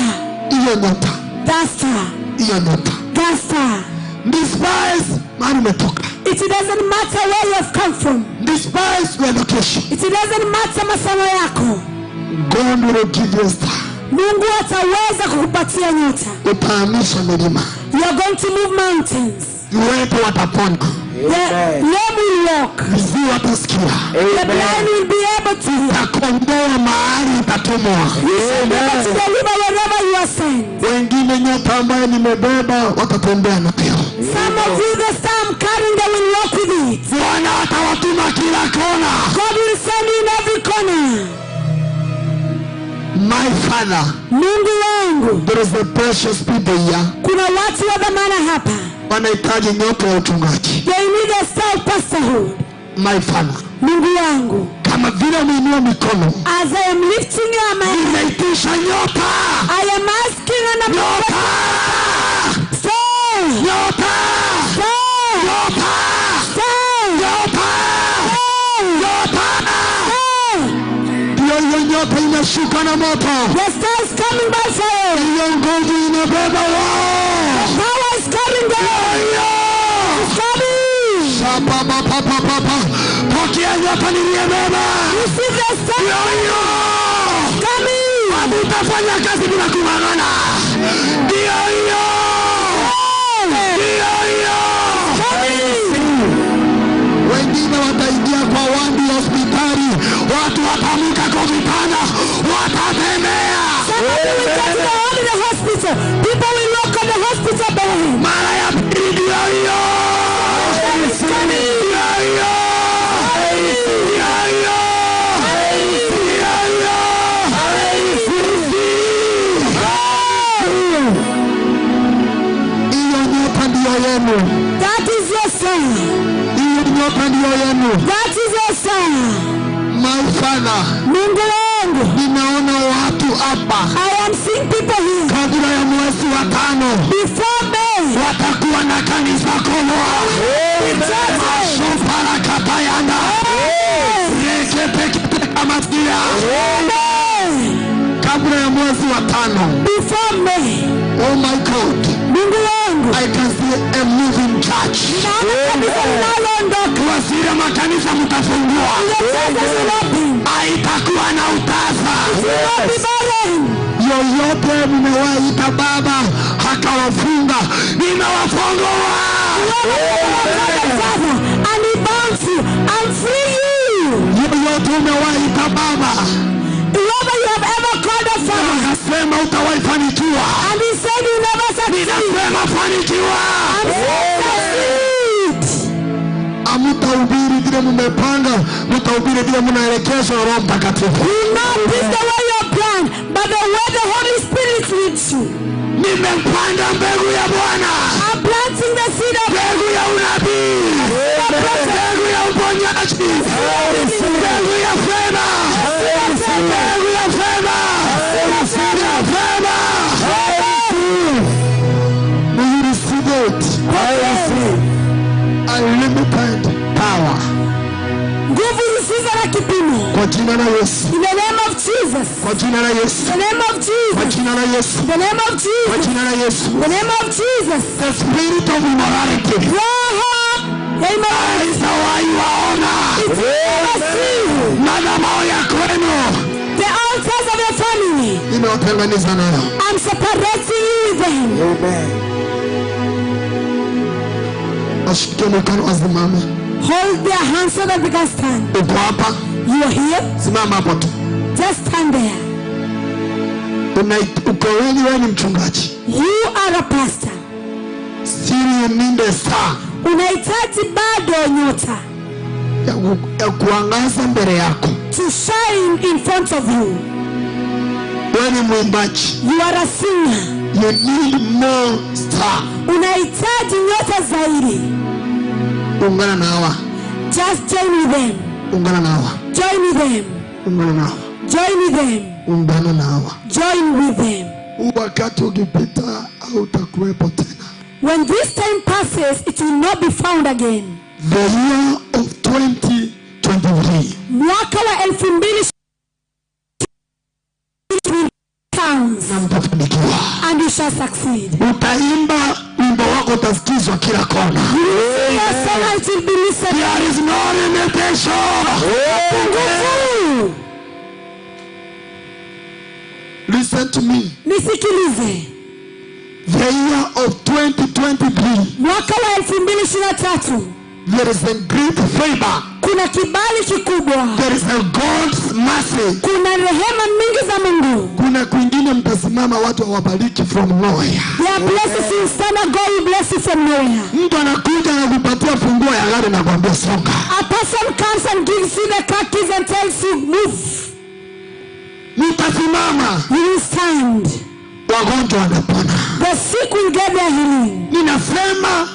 hiyo nyota, that star, hiyo nyota. that star. Despise mahali umetoka, It doesn't matter where you have come from. despise your location, It doesn't matter masomo yako. God will give you a star. Mungu ataweza kukupatia nyota. Utahamisha milima, You are going to move mountains. viwete watapona, The lame will walk. viziwi watasikia, The blind will be able to hear. utakomboa mahali utatumwa. You shall be able to deliver wherever you are sent. Wengine nyota ambayo nimebeba watatembea nayo. Some of you, the star I'm carrying, they will walk with it. Bwana atawatuma kila kona. God will send you in every corner. My Father, Mungu wangu, there is a precious people here. kuna watu wa dhamana hapa. Wanahitaji nyota ya uchungaji. They need a star of pastorhood. My Father, Mungu wangu, kama vile umeinua mikono, as I am lifting your hand, ninaitisha nyota, I am asking and I'm nyota, star, nyota, star, nyota, star, nyota, nyota. star. Ndio hiyo nyota inashuka na moto, The star is coming by fire. hiyo nguvu inabeba wao. Power is coming down. It's coming. Papa, pokea nyota niliyebeba. Receive the star. Ndio hiyo. Coming. Hamtafanya kazi bila kung'ang'ana. Ndio hiyo. Ndio hiyo. Wengine wataingia kwa wadi ya hospitali, watu wataamka kwa vitanda, watatembea. Some of you will get to the hall in the hospital. People will walk on the hospital bed. Mara ya pili ndio hiyo. Ndio hiyo. Ndio hiyo. Ndio hiyo. Hiyo nyota ndiyo yenu. That is your star. Hiyo nyota ndiyo yenu. That is your star. My Father, Mungu wangu, ninaona watu hapa I am seeing people here. kabla ya mwezi wa tano Before May, watakuwa na kanisa kubwa. Masuparakatayana reketekete kama sia. May, Kabla ya mwezi wa tano, before May, oh my God, Mungu wangu, I can see a moving church. naona kanisa linaloondoka. Waziri makanisa mtafungua, The churches will open. haitakuwa na utasa. It will not be barren. Yoyote mmewaita baba akawafunga, ninawafungua. Father, and he bounds you and free you. Yoyote umewaita baba Whoever you have ever called a father, akasema utawahi fanikiwa, and he said you never succeed. ninasema fanikiwa. I'm saying succeed. Hamtahubiri vile mmepanga, mtahubiri vile mnaelekezwa na Roho Mtakatifu. You not preach the way you are planned. stand, but the way the Holy Spirit leads you. Nimepanda mbegu ya Bwana, I'm planting the seed of mbegu ya unabii, mbegu ya uponyaji, mbegu ya fema, mbegu ya fema, ya fema. May you receive it. I receive unlimited power. Nguvu zisizo na kipimo. Kwa jina la Yesu. In the name of Jesus. Kwa jina la Yesu. In the name of Kwa Jesus. jina la Yesu. In the name of Kwa Jesus. jina la Yesu. In the name of Jesus. The spirit of immorality Roho ya immorality. haitawahi waona Never see you. madhabahu ya kwenu. The altars of your family. Nimewatenganisha nayo. I'm separating you with them. Amen. Ashike mkono wasimame. Hold their hands so that they can stand. Uko hapa, You are here. simama hapo tu. Just stand there. Uko wewe, wewe ni mchungaji. You are a pastor. Still you need a star Unahitaji bado nyota ya kuangaza mbele yako. to shine in front of you. Wewe ni mwimbaji. You are a singer. You need more star. Unahitaji nyota zaidi. Ungana na hawa. Just join with them. Ungana na hawa. Join with them. Ungana na hawa. Join with them. Ungana na hawa. Join with them. Huu wakati ukipita hautakuwepo tena. When this time passes, it will not be found again. The year of 2023. Mwaka wa 2000 counts Na mtafanikiwa. and you shall succeed. Utaimba wimbo wako utasikizwa kila kona. Your song and it will be listened. There is no limitation. Nguvu. Listen to me. Nisikilize. The year of 2023, Mwaka wa 2023 there is a great favor. kuna kibali kikubwa, There is a God's mercy. kuna rehema mingi za Mungu. Kuna kwingine mtasimama watu hawabariki from nowhere. There are places you stand and God will bless you from nowhere. Mtu anakuja na kupatia funguo ya gari na kuambia songa. A person comes and gives you the car keys and tells you move. Mtasimama, You will stand. wagonjwa wanapona. The sick will get their healing. Ninasema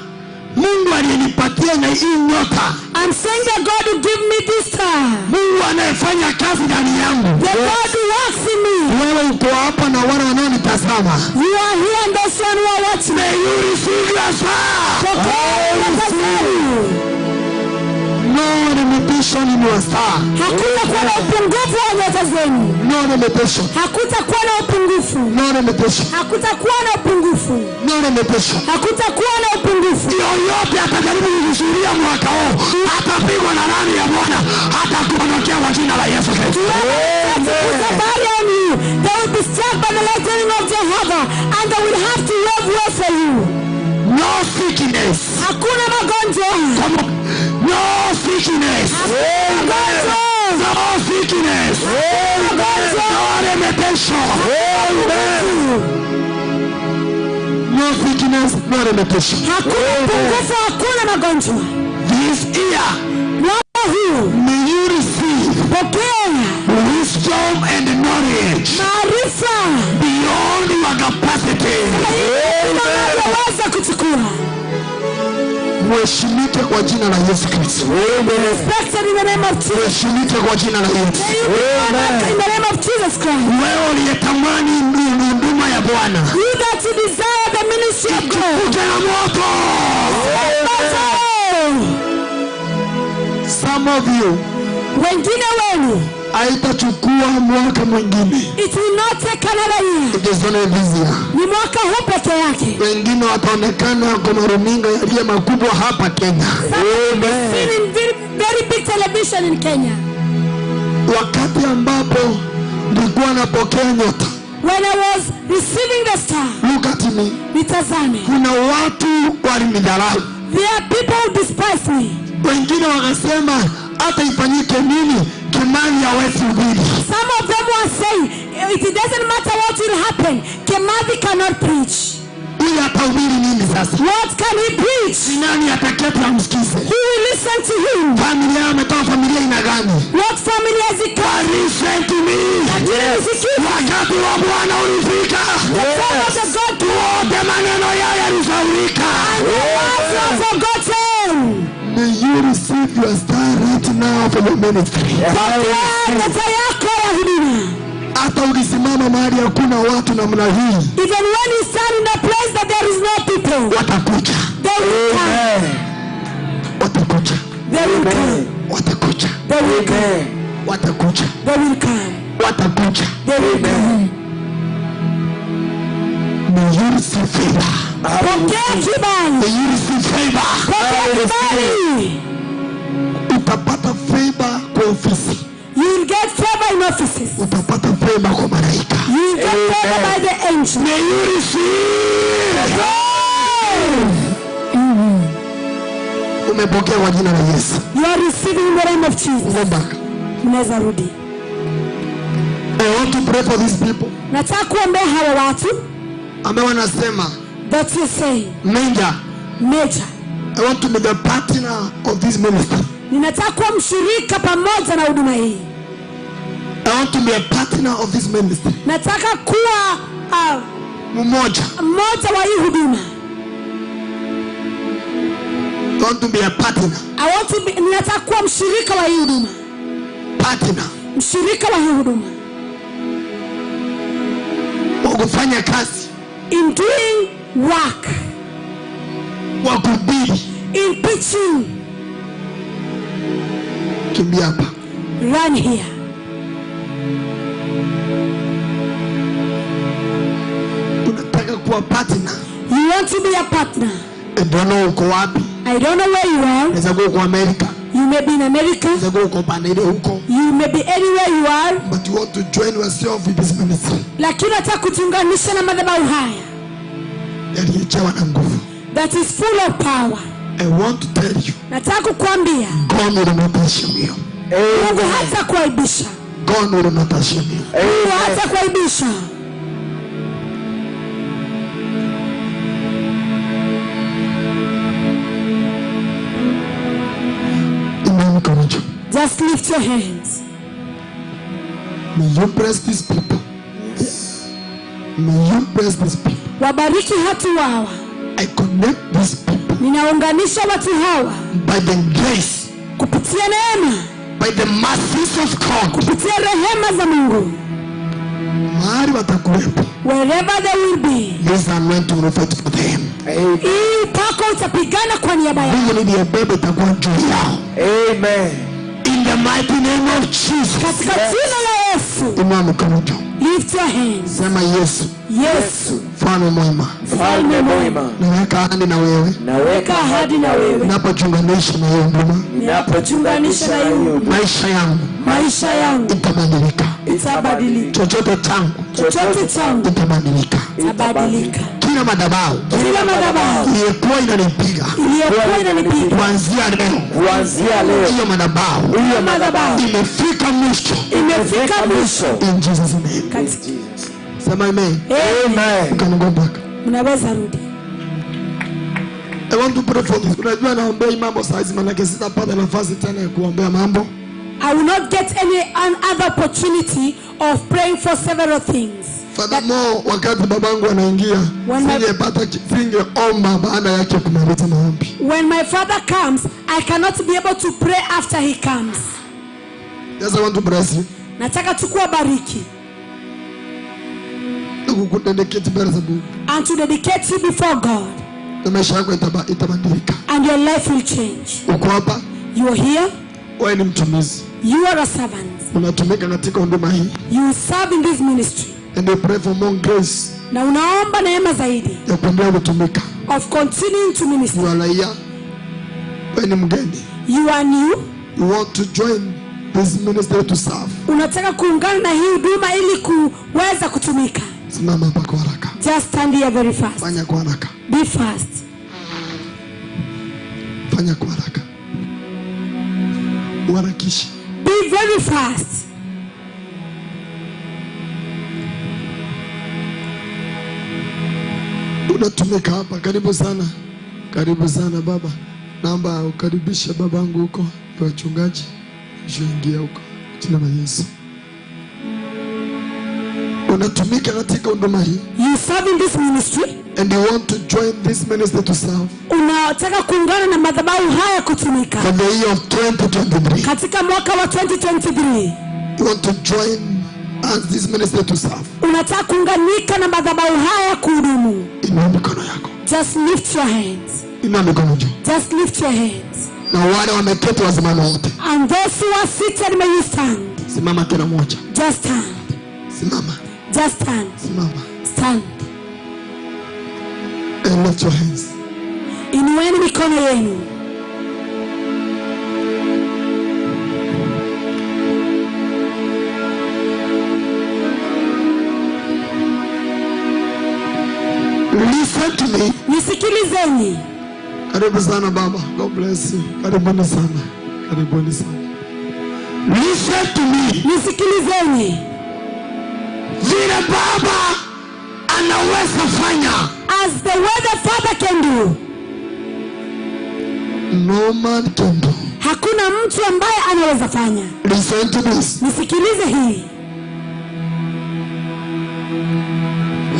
Mungu aliyenipatia na hii nyota, I'm saying that God will give me this star. Mungu anayefanya kazi ndani yangu. The God who works in me. Wewe uko hapa na wale wanaonitazama. You are here and those one who are watching. May you receive your star. Pokea nyota zenu. No limitation in your star. Hakutakuwa na upungufu wa nyota zenu. No limitation. Hakutakuwa na upungufu. No limitation. Hakutakuwa na upungufu. No limitation. Hakutakuwa na upungufu. Yoyote atajaribu kukuzuia mwaka huu atapigwa na radi ya Bwana, hatakuondokea kwa jina la Yesu Kristo. Put a barrier on you. They will be struck by the lightning of Jehovah, and they will have to wave way for you. No sickness. Hakuna magonjwa. Come on. No sickness. Magonjwa. No sickness. Magonjwa. No limitation. No sickness, no limitation. Hakuna upungufu, hakuna magonjwa. This year, Mwaka huu may you receive pokea wisdom and knowledge maarifa beyond your capacity. unayoweza kuchukua. Mheshimike kwa jina la Yesu Kristo. Respected in the name of Jesus. Mheshimike kwa jina la Yesu. May you be honored in the name of Jesus Christ. Wewe uliyetamani huduma ya Bwana, You that you desire the ministry of God. uje na moto. Moto. Some of you Wengine wenu, haitachukua mwaka mwingine. it will not take another year. It is only this year. Ni mwaka huu peke yake. Wengine wataonekana kwa maruninga yaliyo makubwa hapa Kenya. Seen in very, very big television in Kenya. Wakati ambapo nilikuwa napokea nyota, When I was receiving the star, look at me, nitazame. kuna watu walinidharau, There are people who despise me. wengine wakasema hata ifanyike nini, Kimani hawezi hubiri. Some of them were saying, it doesn't matter what will happen, Kimathi cannot preach. Huyu atahubiri nini sasa? What can he preach? Ni nani ataketi amsikize? Who will listen to him? Familia ametoka familia ina gani? What family has he come? Listen to me. Lakini Wakati wa Bwana ulifika. Wote maneno yao yalisahaulika. May you receive your star right now for your ministry. Hata ukisimama mahali hakuna watu namna hii, Even when you stand in a place that there is no people, watakuja. They will come. Watakuja. They will come. Watakuja. They will come. Watakuja. They will come. Watakuja. They will come. May you receive favor. Pokea kibali. May you receive favor. Pokea kibali. Utapata favor kwa ofisi. You will get favor in offices. Utapata favor kwa malaika. You will get favor by the angels. May you receive. Umepokea kwa jina la Yesu. You are receiving in the name of Jesus. Go back. Mnaweza rudi. I want to pray for these people. Nataka kuombea hawa watu. Ambao wanasema that you say Major, Major, I want to be the partner of this ministry. Ninataka kuwa mshirika pamoja na huduma hii. I want to be a partner of this ministry. Nataka kuwa mmoja wa hii huduma. I want to be a partner. I want to be, ninataka kuwa mshirika wa hii huduma. Partner. Mshirika wa hii huduma. Wa kufanya kazi. In doing work. Wa kuhubiri. In preaching. Kimbia hapa. Run here. Unataka kuwa partner. You want to be a partner. I don't know uko wapi. I don't know where you are. Unaweza kuwa uko America. You may be in America. Unaweza kuwa uko pande ile huko. You may be anywhere you are. But you want to join yourself with this ministry. Lakini unataka kujiunganisha na madhabahu haya. Yaliyojawa na nguvu. That is full of power. I want to tell you. Nataka kukuambia. God will not shame you. Mungu hatakuaibisha. God will not shame you. Mungu hatakuaibisha. Just lift your hands. May you bless these people. Yes. May you bless these people. Wabariki watu hawa. I connect these people. Ninaunganisha watu hawa. By the grace. Kupitia neema. By the mercies of God. Kupitia rehema za Mungu. Mahali watakuwepo. Wherever they will be. This anointing will fight for them. Hii upako utapigana kwa niaba yao. Mungu niliyebeba itakuwa juu yao. Amen. In the mighty name of Jesus. Katika jina la Yesu. Inua mikono juu. Lift your hands. Sema Yesu. Yesu. Mfalme mwema. Mfalme mwema. Naweka ahadi na wewe. Naweka ahadi na wewe. Ninapojiunganisha na hiyo huduma. Ninapojiunganisha na hiyo huduma. Maisha yangu. Maisha yangu itabadilika. Itabadilika. Chochote changu. Chochote changu itabadilika. Itabadilika. Kila madhabahu. Kila madhabahu iliyokuwa inanipiga. Iliyokuwa inanipiga. Kuanzia leo. Kuanzia leo. Hiyo madhabahu. Hiyo madhabahu imefika mwisho. Imefika mwisho. In Jesus name. Sema amen. Amen. You can go back. Mnaweza rudi. I want to pray for this. Unajua naombea mambo saa hizi maana sitapata nafasi tena ya kuombea mambo. I will not get any other opportunity of praying for several things. Furthermore, wakati babangu anaingia, singepata singeomba baada yake kumaliza maombi. When my father comes, I cannot be able to pray after he comes. Yes, I want to bless you. Nataka tu kuwabariki. Kukudedicate mbele za Mungu. And to dedicate you before God. Na maisha yako itabadilika. And your life will change. Uko hapa? You are here. Wewe ni mtumishi. You are a servant. Unatumika katika huduma hii. You serve in this ministry. And you pray for more grace. Na unaomba neema zaidi. Ya kuendelea kutumika. Of continuing to minister. You are raia. Wewe ni mgeni. You are new. You want to join this ministry to serve. Unataka kuungana na hii huduma ili kuweza kutumika. Simama hapa kwa haraka. Just stand here very fast. Fanya kwa haraka. Be fast. Fanya kwa haraka. Uharakishe. Be very fast. Unatumika hapa. Karibu sana. Karibu sana baba. Naomba ukaribishe babangu huko kwa wachungaji. Ingia huko. Jina la Yesu. Unatumika katika huduma hii. You serve in this ministry. And you want to join this ministry to serve. Unataka kuungana na madhabahu haya kutumika. For the year of 2023. Katika mwaka wa 2023. You want to join us this ministry to serve. Unataka kuunganika na madhabahu haya kuhudumu. Inua mikono yako. Just lift your hands. Inua mikono juu. Just lift your hands. Na wale wameketi wasimame wote. And those who are seated, may you stand. Simama kila mmoja. Just stand. Simama. Just stand. Simama. Stand. And lift your hands. Inueni mikono yenu. Listen to me. Nisikilizeni. Karibu sana baba. God bless you. Karibuni sana. Karibuni sana. Listen to me. Nisikilizeni. Vile baba anaweza fanya. As the way the Father can do. No man can do. Hakuna mtu ambaye anaweza fanya. Listen to this. Nisikilize hii.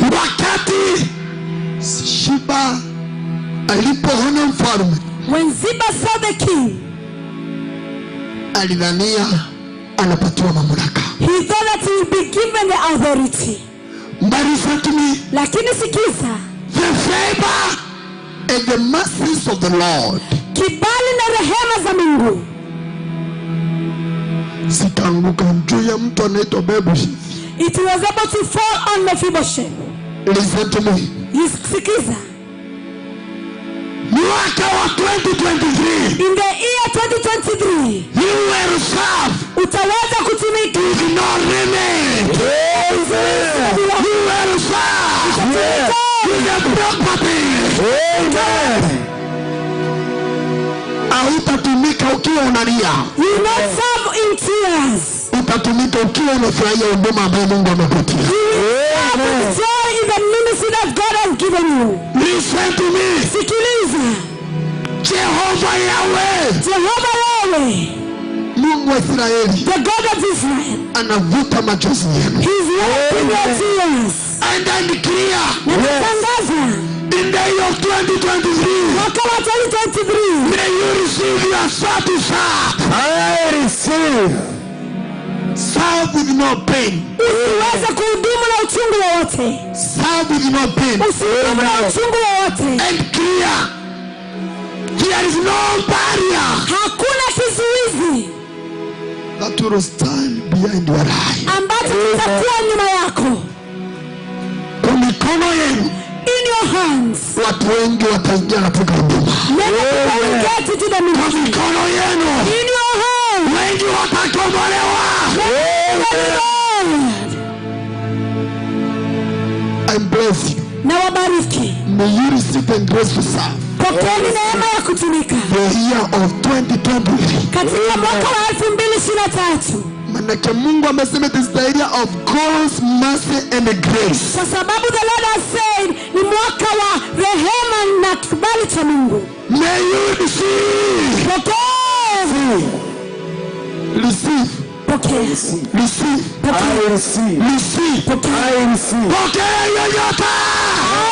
Wakati Shiba alipoona mfalme, when Ziba saw the king, alidhania anapatiwa mamlaka. He thought that he would be given the authority. But listen to me. Lakini sikiza. The favor and the mercies of the Lord, kibali na rehema za Mungu, zikaanguka juu ya mtu anaitwa Mephibosheth. It was able to fall on Mephibosheth. Listen to me. Sikiza. Mwaka wa 2023, in the year 2023, you will serve. Utaweza kutumika. With no limit. You will serve. With the property. Amen. Hautatumika ukiwa unalia. You will not serve in tears. Utatumika ukiwa unafurahia huduma ambayo Mungu amekupatia. You will serve with joy in the ministry that God has given you. Listen to me. Sikiliza. Jehovah Yahweh. Jehovah Yahweh. Mungu wa Israeli. The God of Israel. Anavuta machozi yenu. He's wiping your tears. And I declare. Natangaza. In the year of 2023, mwaka wa 2023, may you receive your satisfaction. I receive. Serve with no pain. Usiweze kuhudumu na uchungu wowote. Serve with no pain. Usihudumu na uchungu wowote. And clear. There is no barrier. Hakuna kizuizi that will stand behind your eye. ambacho kitakuwa nyuma yako. Kwa mikono yenu. In your hands. Watu wengi wataingia katika huduma. Many people will get into the ministry. Kwa mikono yenu. In your hands. Wengi watakombolewa. I bless you. Na wabariki. May you receive the grace to serve. Pokeeni neema ya kutumika. The year of 2023. Katika mwaka wa 2023. Manake Mungu amesema it is the year of God's mercy and grace. Kwa sababu the Lord has said ni mwaka wa rehema na kibali cha Mungu. May you receive. Pokea. Receive. Pokea. Receive. I receive. Receive. I receive. Pokea hiyo nyota.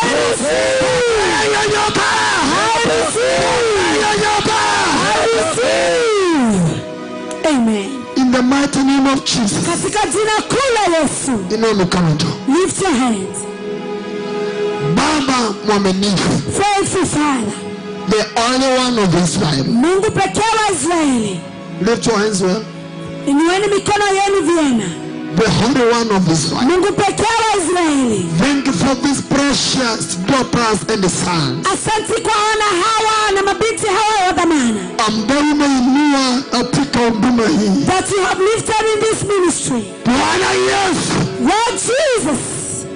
I receive. Pokea hiyo nyota. I receive. Pokea hiyo nyota. I receive. Amen. In the mighty name of Jesus. Katika jina kuu la Yesu. Inua mikono juu. Lift your hands. Baba mwaminifu. Faithful Father. The only one of Israel. Mungu pekee wa Israeli. Lift your hands well. Inueni mikono yenu vyema. The Holy One of Israel. Mungu pekee wa Israeli. Thank you for these precious daughters and sons. Asante kwa wana hawa na mabinti hawa wa dhamana. Ambao umeinua katika huduma hii. That you have lifted in this ministry. Bwana Yesu. Lord Jesus.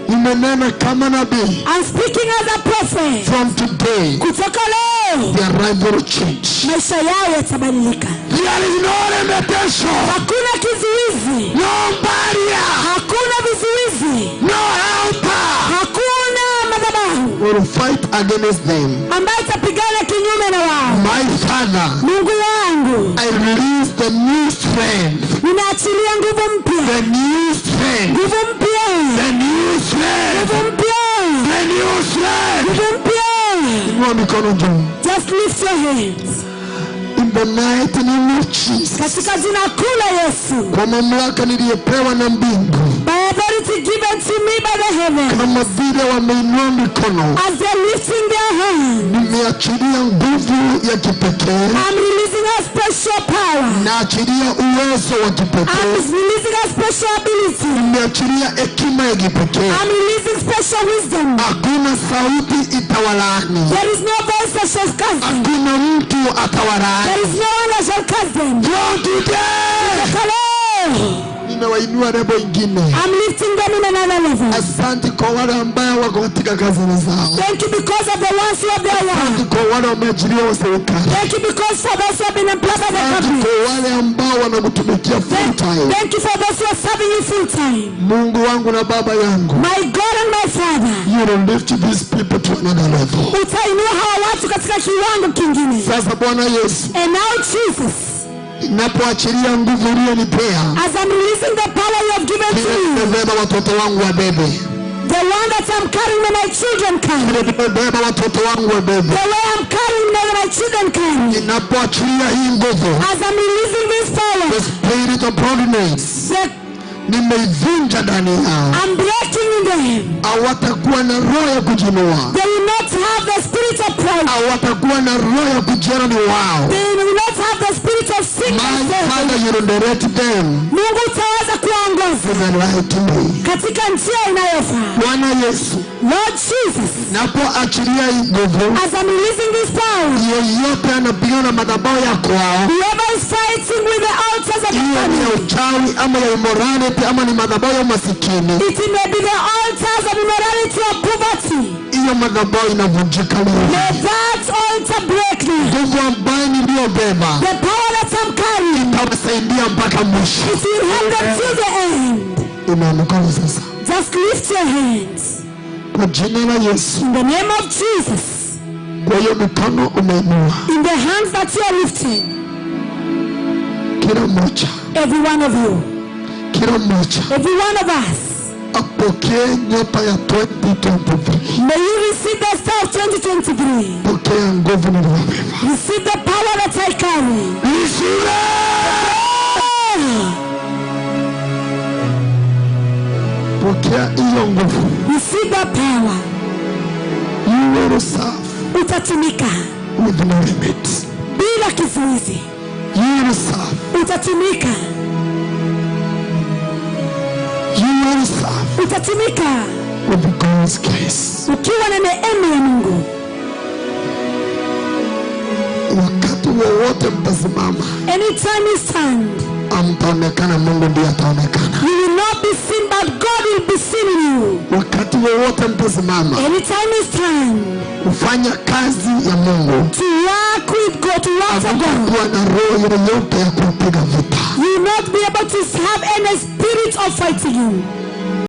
Nimenena kama nabii. I'm speaking as a prophet. From today. Kutoka leo. Their life will change. Maisha yao yatabadilika. There is no limitation. Hakuna kizuizi. No barrier. Hakuna vizuizi. No helper. Hakuna madhabahu. Will fight against them. Ambaye itapigana kinyume na wao. My Father. Mungu wangu. I release the new strength. Ninaachilia nguvu mpya. The new strength. Nguvu mpya. The new strength. Nguvu mpya. A new strength. Nguvu mpya. Inua mikono juu. Just lift your hands. In the mighty name of Jesus. Katika jina kuu la Yesu. Kwa mamlaka niliyopewa na mbingu, By authority given to me by the heaven. kama vile wameinua mikono, As they're lifting their hands, nimeachilia nguvu ya kipekee, I'm releasing a special power. naachilia uwezo wa I'm kipekee, releasing a special ability. nimeachilia hekima ya kipekee. I'm releasing special wisdom. Hakuna sauti itawalaani, There is no voice that shall curse them. hakuna mtu atawalaani. There is no one that shall curse them. From today, Hello. nimewainua lebo ingine. I'm lifting them in another level. Asante kwa wale ambao wako katika kazini zao, Thank you because of the ones who have their asante work. kwa wale wameajiriwa wa serikali, Thank you because for those who have been employed by the asante government. kwa wale ambao wanakutumikia full time. Thank you for those who are serving you full time. Mungu wangu na Baba yangu, My God and my Father, you will lift these people to another level. utainua hawa watu katika kiwango kingine. Sasa Bwana Yesu, And now Jesus, ninapoachilia nguvu uliyonipea, as I'm releasing the power you have given to me, nimebeba watoto wangu wabebe, the one that I'm carrying may my children carry. nimebeba watoto wangu wabebe. The way I'm carrying may my children carry. Ninapoachilia hii nguvu, As I'm releasing this power, the spirit of providence, the, nimeivunja ndani yao. I'm breaking in them. Hawatakuwa na roho ya kujinua, They will not have the spirit of pride. hawatakuwa na roho ya kujiona ni wao. They will not have the spirit of My Father, sickness. you will direct them Mungu utaweza kuwaongoza in the right way. katika njia inayofaa. Bwana Yesu, Lord Jesus, napoachilia hii nguvu, as I'm releasing this power, yeyote anapigana na madhabahu ya kwao, whoever is fighting with the altars of the iwe ni ya family, uchawi ama ya immorality ama ni madhabahu ya umasikini, it may be the altars of immorality or poverty. hiyo madhabahu inavunjika leo. May that altar break now. Nguvu ambayo niliyobeba The power that I'm carrying, itawasaidia mpaka mwisho. it will help them till the end. Inua mikono sasa Just lift your hands. kwa jina la Yesu. In the name of Jesus, Kwa hiyo mikono umeinua, in the hands that you are lifting, kila mmoja, every one of you, kila mmoja every one of us, apokee nyota ya 2023. may you receive the star of 2023. Pokea nguvu niliyobeba. Receive the power that I carry. Receive Ah! Pokea hiyo nguvu. Receive the power. You will serve Utatumika with no limit. bila kizuizi. You will serve. Utatumika, You will serve utatumika with God's grace. ukiwa na neema ya Mungu. Wakati wowote mtasimama, Anytime you stand, hamtaonekana, Mungu ndiye ataonekana. you will not be seen, but God will be seen in you. Wakati wowote mtasimama Anytime you stand kufanya kazi ya Mungu, to work with God, to work for God, hamtakuwa na roho yoyote ya kupiga vita. you will not be able to have any spirit of fighting you.